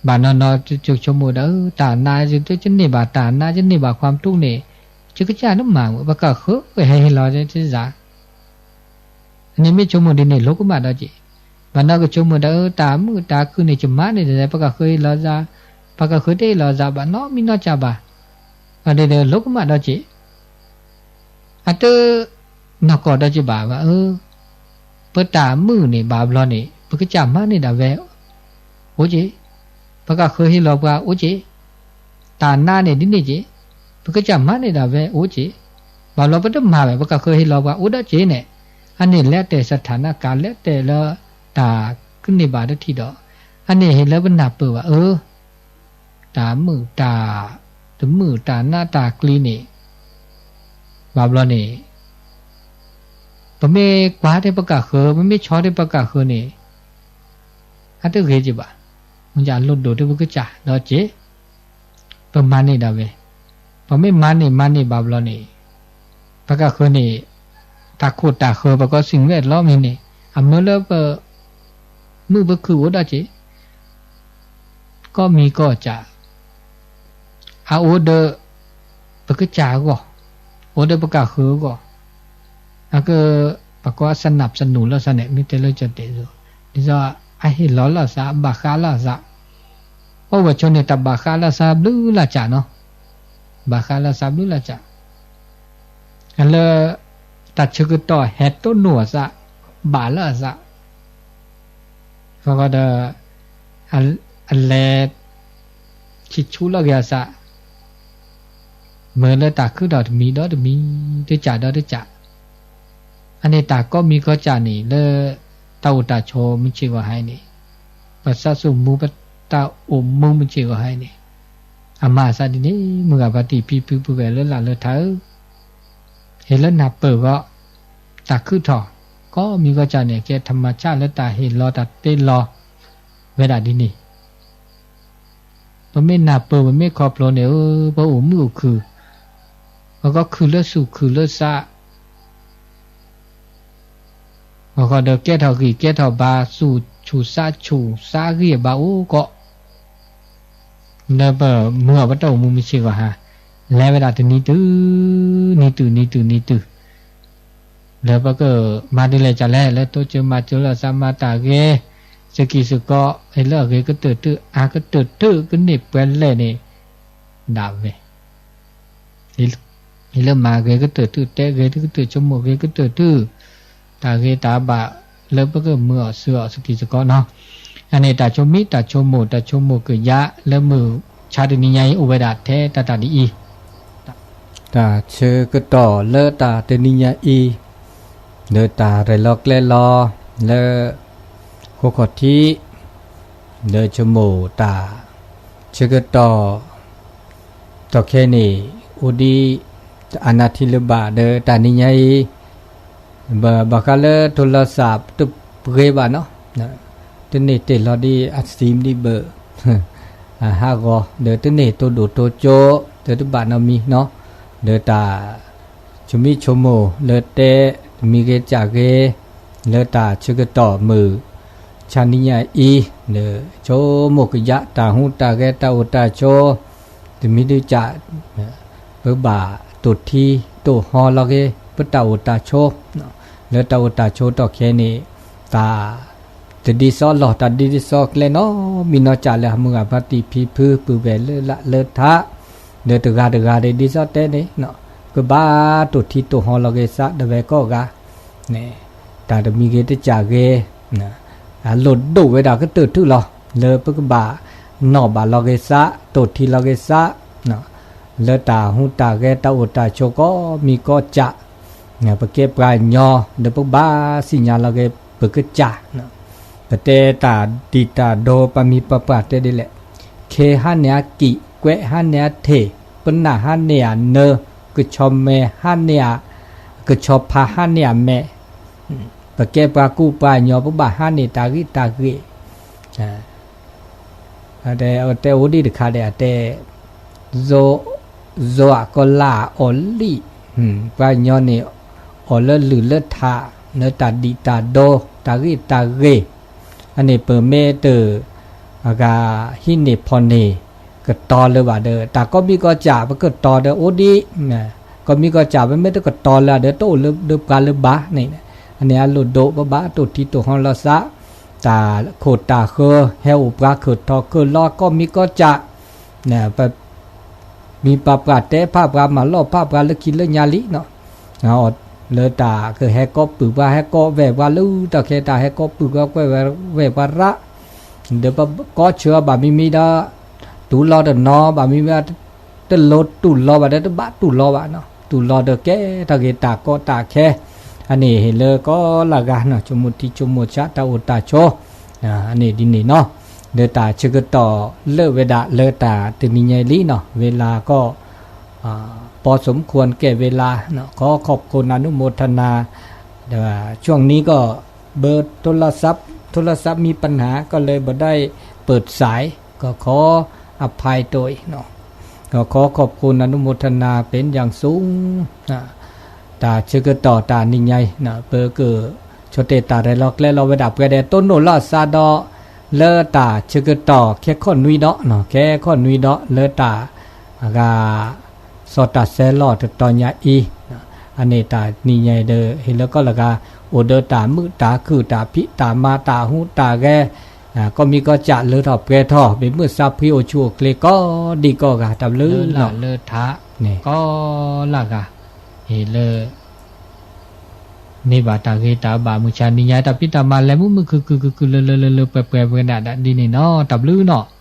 ဘၣ်နီၢ်နီၢ် ယဆိကမိၣ်ဒီး တၢ်နာ် ယတန့ၢ်ဘၣ်တၢ်နာ် ယန့ၢ်ဘၣ် ความทุกข์ န့ၣ် ယကစၢ်တမၤဝဲ ပှၤကဃၢၤဟဲဟ့ၣ်လီၤယၤ, န့ၣ်မ့ၢ်ဆိကမိၣ်ဒ်န့ၣ် လိၤကမၣ်ဒီးက့ၤ, ဘၣ်နီၢ်ကဆိကမိၣ်ဒီး တၢ်မုာ်တၢ်ခုၣ်န့ၣ် ယမၤန့ၢ်ဒၣ် ပှၤကဃၢၤဟ့ၣ်လီၤယၤ, ပှၤကဃၢၤတဟ့ၣ်လီၤယၤဘၣ်နီတမံၤနီတစဲးဘၣ်, ဒီးလိၤကမၣ်ဒီးက့ၤ အတနီၢ်ကီၢ်ဒီးက့ၤဘၣ်ဘၣ်အၢ, ပတၢ်မုာ်န့ၣ် ဘၣ်ဘျီန့ၣ် ပကစၢ်မၤန့ၢ်ဒၣ်ဝဲ အိၣ်က့ၤ, ပှၤကဃၢၤဟ့ၣ်လီၤပှၤအိၣ်က့ၤ, တၢ်နာ်န့ၣ်ဒ်န့ၣ်က့ၤ, ပကစၢ်မၤန့ၢ်ဒၣ်ဝဲအိၣ်က့ၤ, ဘၣ်ဘျီပတမၤဘၣ် ပှၤကဃၢၤဟ့ၣ်လီၤပှၤအိၣ်ဒီးက့ၤန့ၣ်, အန့ၣ်လဲၤတဲာ် สถานะการณ์ လဲၤတဲာ်လၢ တၢ်ကန့ၢ်ဘၣ်တထံၣ်ဒီး, အန့ၣ်ဟ့ၣ်လၢပနၢ်ပၢၢ်ဘၣ်အၢ တၢ်မုာ်တၢ်, တမုာ်တၢ်နာ်တၢ်ကျံၤန့ၣ်, ဘၣ်ဘျီန့ၣ်, ပမ့ၢ်ကွၢ်ထဲပကဃၢၤ ပမ့ၢ်ဆီထဲပကဃၢၤန့ၣ်, အတဂ့ၤက့ၤဘၣ်, မ့ၢ်အလိၣ်ဒိၣ်ထဲပကစၢ်ဒီးက့ၤ, ပမၤန့ၢ်ဒၣ်ဝဲ, ပမ့ၢ်မၤန့ၢ်မၤန့ၢ်ဘၣ်ဘျီန့ၣ်, ပကဃၢၤန့ၣ်, တၢ်ခိၣ်တၢ်ဃၢၤ ပကီၢ်စံၣ်ဝဲၣ်လီမံၤန့ၣ် အမၢလၢပ မုာ်ပခုၣ်အိၣ်ဒီးက့ၤ ကိးမံၤကိးကၢ်, အအိၣ်ဒီး ပကစၢ်အဂီၢ်, အိၣ်ဒီးပကဃၢၤအဂီၢ်, အက ပှၤကိး สนับสนุน လိာ်သးန့ၣ် မ့ၢ်တဲလၢကၠီၣ်တဲာ်အသိး, ဒ်သိး အဟ့ၣ်လီၤလိာ်သး အဘၣ်ဃးလိာ်သး, အိၣ်ဝဲဆိန့ၣ် တၢ်ဘၣ်ဃးလိာ်သးဘျုးလၢ်ကၢ်နီၤ, ဘၣ်ဃးလိာ်သးဘျုးလၢ်ကၢ် လၢ တၢ်ဆၢကတီၢ်ဟဲတိၢ်နီၣ်အသး, ဘၣ်လၢအသး, ဃီဒီး အလဲၤ ဆံးဆူလီၤက့ၤအသး, မၤလၢတၢ်ခုၣ်ထီၣ်တမံၤဒီးတမံၤ, တကးဒီးတကး, အန့ၣ်တၢ်ကိးမံၤကိးကးန့ၣ် လၢတၢ်အိၣ်တၢ်ဆိးမုၢ်ဆ့ၣ်ဂီၤဟါအံၤန့ၣ်, ပသးစူၤမူပတၢ်အိၣ်မူမုၢ်ဆ့ၣ်ဂီၤဟါအံၤန့ၣ်, အမၤအသးဒ်န့ၣ် မုၢ်ဂၤဖါတံၢ်ဖံဖုပုၢ်ဝဲၢ်လၢလၢ်လၢထးဧၢ, ဟ့ၣ်လၢနၢ်ပၢၢ်ဂီၢ်, တၢ်ခုၣ်ထီၣ် ကိးမံၤကိးကးန့ၣ် ကဲထမၤဆၣ်လၢတၢ်ဟ့ၣ်လီၤတၢ်တ့လီၤ ဝဲဒၣ်ဒ်န့ၣ် ပမ့ၢ်နၢ်ပၢၢ် ပမ့ၢ်ခီဖျိန့ၣ်ဧၢ, ပအိၣ်မုာ်အိၣ်ခုၣ်, ပကီခုၣ်လၢသူၣ်ခုၣ်လၢသး, အဃိဒီးကဲထီၣ်ဂံၢ်ကဲထီၣ်ဘါ သူၣ်ဆူၣ်သးဆူၣ်သးဂံၢ်အဘါအိၣ်ကိး လၢပမုၢ်အီၤပတၢ်အိၣ်မူမုၢ်ဆ့ၣ်ဂီၤဟါ, လဲၤဝဲဒၣ်တနံၤတုၤ နံၤတုၤ နံၤတုၤ နံၤတုၤ, လၢပကမၤဒ်လဲၣ်ကလဲၣ် လၢတိစၢၤမၤစၢၤလၢအသးမၤတၢ်ဂ့ၤ, စကံၢ်စကီး ဟ့ၣ်လၢအဂ့ၤကတၢၢ်တုၤအါကတၢၢ်တုၤကန့ၢ်ပှဲၤလဲၣ်န့ၣ်, ဒၣ်ဝဲ ဟ့ၣ်လၢမၤဂ့ၤကတၢၢ်တုၤ တဲဂ့ၤကတၢၢ် ဆိကမိၣ်ဂ့ၤကတၢၢ်တုၤ, တၢ်ဂ့ၤတၢ်ဘၣ်လၢပကမုာ်အီၤစၢၤအီၤစကံၢ်စကီးနီၤ, အန့ၣ်တၢ်ဆိမိၣ် တၢ်ဆိကမိၣ် တၢ်ဆိကမိၣ်ကယၤလၢမုၢ်ဆါတနံၤညါအံၤ အိၣ်ဝဲဒၣ်ထဲတၢ်တၢ်ဒ်အံၤ, တၢ်ဆၢကတီၢ်လၢတၢ်တနံၤညါအံၤ, လၢတၢ်ရဲၣ်လီၤကျဲၤလီၤ လၢ ဃိခီၣ်ထံး လၢဆိကမိၣ်တၢ် ဆၢကတီၢ် တီၢ်ခဲန့ၣ် အိၣ်ဒံး အနၢ်ထံလၢၤဘၣ်ဒီးတၢ်နံၤညါအံၤ, ဘၣ်ဃးလၢထိလီၤစး တပှဲၤဘၣ်နီၤ, တန့ၢ်တ့ၢ်လီၤဒ်အသံဒံးဘၣ် အဟးဂီၤ ဒီးတန့ၢ်တိၢ်ဒိၣ်တိၢ်ကၠိ ဒီးတဘၣ်နီတမံၤနီၤ, ဒီးတၢ် ဆိမိၣ်ဆိကမိၣ်လၢတဲ တမံၤဂ့ၤကၢ်ဂ့ၤ လၢတၢ်ဆၢကတီၢ်မုၢ် ဆါနံၤညါအံၤ လၢဆိကမိၣ်ကယၤ တၢ်ဟူးတၢ်ဂဲၤတၢ်အိၣ်တၢ်ဆိး တမံၤဒုးကၢ် ပဘၣ်တိၢ်ထံတိၢ်ဟီလီၤဂ့ၤ ပတၢ်အိၣ်တၢ်ဆိး, လၢတၢ်အိၣ်တၢ်ဆိးတီၢ်ခဲန့ၣ် တၢ် တဒ်သိးလီၢ် တၢ်ဒ်သိးကျဲနီတမံၤနီတမံၤလၢ မုၢ်ဂၤဖါတံၢ်ဖံဖု ပုၢ်ဝဲၢ်လၢလၢ်လၢထး လၢတဂၤတဂၤဒ်သိးတဲန့ၣ် ကဘၣ်တိၢ်ထံတိၢ်ဟီလီၤဂ့ၤသး ဒီးဝဲကိးဂၤ တၢ်တမံၤဂ့ၤတကၢ်ဂ့ၤ အလိၣ်ဒိၣ်ဝဲဒၣ်ကတၢၢ်ထူၣ်လီၤ. လၢပကဘၣ်နီၣ်ဘၣ်လီၤဂ့ၤသး တိၢ်ထံလီၤဂ့ၤသး လၢတၢ်ဟူးတၢ်ဂဲၤ တၢ်အိၣ်တၢ်ဆိးကိးမံၤကိးကၢ် ပကဲပှၤကညီ ဒီးပကဘၣ်သ့ၣ်ညါလီၤဂ့ၤ ပကစၢ် ပတဲတၢ်ဒံးတၢ်ဒိ ပှၤမံၤပှၤပှၢ်တဲဒ်လဲၣ်, ခ့ဟါန့ၢ်အကံၣ်, ကွဲးဟါန့ၢ်အထံး, ပနၢ်ဟါန့ၢ်အနၢ, ကဆီမဲာ်ဟါန့ၢ်အ, ကဆီဖါဟါန့ၢ်အမဲာ်, ပကဲပှၤကူပှၤကညီ ပဘၣ်ဟါန့ၢ်တၢ်ဂံၢ်တၢ်ဂ့ၤ တဲအိၣ်ဒံးတခါဒီး အတဲ ယိၤအကီၢ်လၢအီၣ်လံၣ်, ပှၤကညီန့ၣ် အီၣ်လၢလုၢ်လၢထး လၢတၢ်ဒံးတၢ်ဒိ တၢ်ဂံၢ်တၢ်ဂ့ၤ, အန့ၣ်ပမ့ၢ်တ အဂၤဟံးန့ၢ်ဖီၣ်န့ၢ် ကတီၤလၢၤဘၣ်ဒီး တၢ်ကိးမံၤကိးကၢ် ပကတီၤဒီးအိၣ်ဒံး, ကိးမံၤကိးကၢ် ပမ့ၢ်တကတီၤလၢၤဒီး တအိၣ်လၢပှၤလၢၤဘၣ်န့ၣ်, အန့ၣ်အလိၣ်ဒိၣ် ပဘၣ်တိၢ်ထံတိၢ်ဟီလီၤသး, တၢ်ခိၣ်တၢ်ဃၢ ဟဲအိၣ်ပှၤခၢၣ်ထီၣ်ခၢၣ်လီၤ ကိးမံၤကိးကၢ် ပမံၤပှၤပှၢ်တဲဖးပှၤ မၤလီၢ်ဖးပှၤလၢခံလၢညါလံနီၤ, လၢတၢ်ကဟဲကိးပုၢ်ပှၤ ဟဲကိးဝဲၢ်ပှၤလၢတၢ်ခဲ တၢ်ဟဲကိးပုၢ်ပှၤကွဲးဝဲၢ်ပှၤရၣ်, ဒီးပကိးဆၢဘၣ်မံၤမံၤဒီး တူၢ်လီၤတနီၤ ဘၣ်မံၤမံၤ တလိၣ်တူၢ်လီၤဘၣ်ဒီး တဘၣ်တူၢ်လီၤဘၣ်နီၤ, တူၢ်လီၤဒီးကဲထီၣ်က့ၤတၢ်ကီတၢ်ခဲ, အန့ၣ်ဟ့ၣ်လၢကိးလၢ်ဂၤနီၤ ဆိကမိၣ်ထံဆိကမိၣ်ဆး တၢ်အိၣ်တၢ်ဆိး အန့ၣ်ဒ်န့ၣ်နီၤ, ဒီးတၢ်ဆၢကတီၢ်လၢဝဲဒၣ်လၢတၢ်တနံၤညါအံၤလံနီၤ ဝဲလၢကီၢ် ပီစမူခိၣ်ကဲဝဲလၢ ขอขอบคุณอนุโมทนา ช่วงนี้ก็เบอร์โทรศัพท์ โทรศัพท์มีปัญหา ก็เลยบ่ได้เปิดสาย ก็ขออภัยด้วยเนาะ ก็ขอขอบคุณอนุโมทนาเป็นอย่างสูง တၢ်ဆၢကတီၢ်တၢ်နံၤညါအံၤ ပက ဆိတ့ၢ်တၢ်ရဲၣ်လီၤကျဲၤလီၤဝဲဒၣ်ပှဲၤဒီး တိၢ်နီၣ်လီၤသးဒီး လၢတၢ်ဆၢကတီၢ်ခဲခီၣ်နွံဒီး ခဲခီၣ်နွံဒီး လၢတၢ် အဂၤ စီၤတၢ်ဆဲးလီၢ်တတီၤညါအံၤ အန့ၣ်တၢ်နံၤညါအံၤဒီး ဟ့ၣ်လၢကီၢ်လၢဂၤ အိၣ်ဒီးတၢ်မုာ်တၢ်ခုၣ် တၢ်ဖံးတၢ်မၤ တၢ်ဟူးတၢ်ဂဲၤ ကိးမံၤကိးကၢ်လၢထီၣ်ပှဲၤထီၣ် ဘၣ်မုာ်သးဖှံအိၣ်ဆူၣ်အိၣ်ချ့ကိးဒံကိးဂၤ တၢ်ဘျုးလၢ်လၢထး ကိးလၢ်ဂၤ လၢ မ့ၢ်ဘၣ်တၢ်ဂ့ၤတၢ်ဘၣ် မုၢ်ဆါနံၤညါ တၢ်ဖံးတၢ်မၤလဲၤမုာ်မုာ်ခုၣ်ခုၣ်ခုၣ်ခုၣ် လၢလၢလၢလၢပှဲၤပှဲၤဝဲဒၣ်ဒ်န့ၣ်နီၤ. တၢ်ဘျုးနီၤ.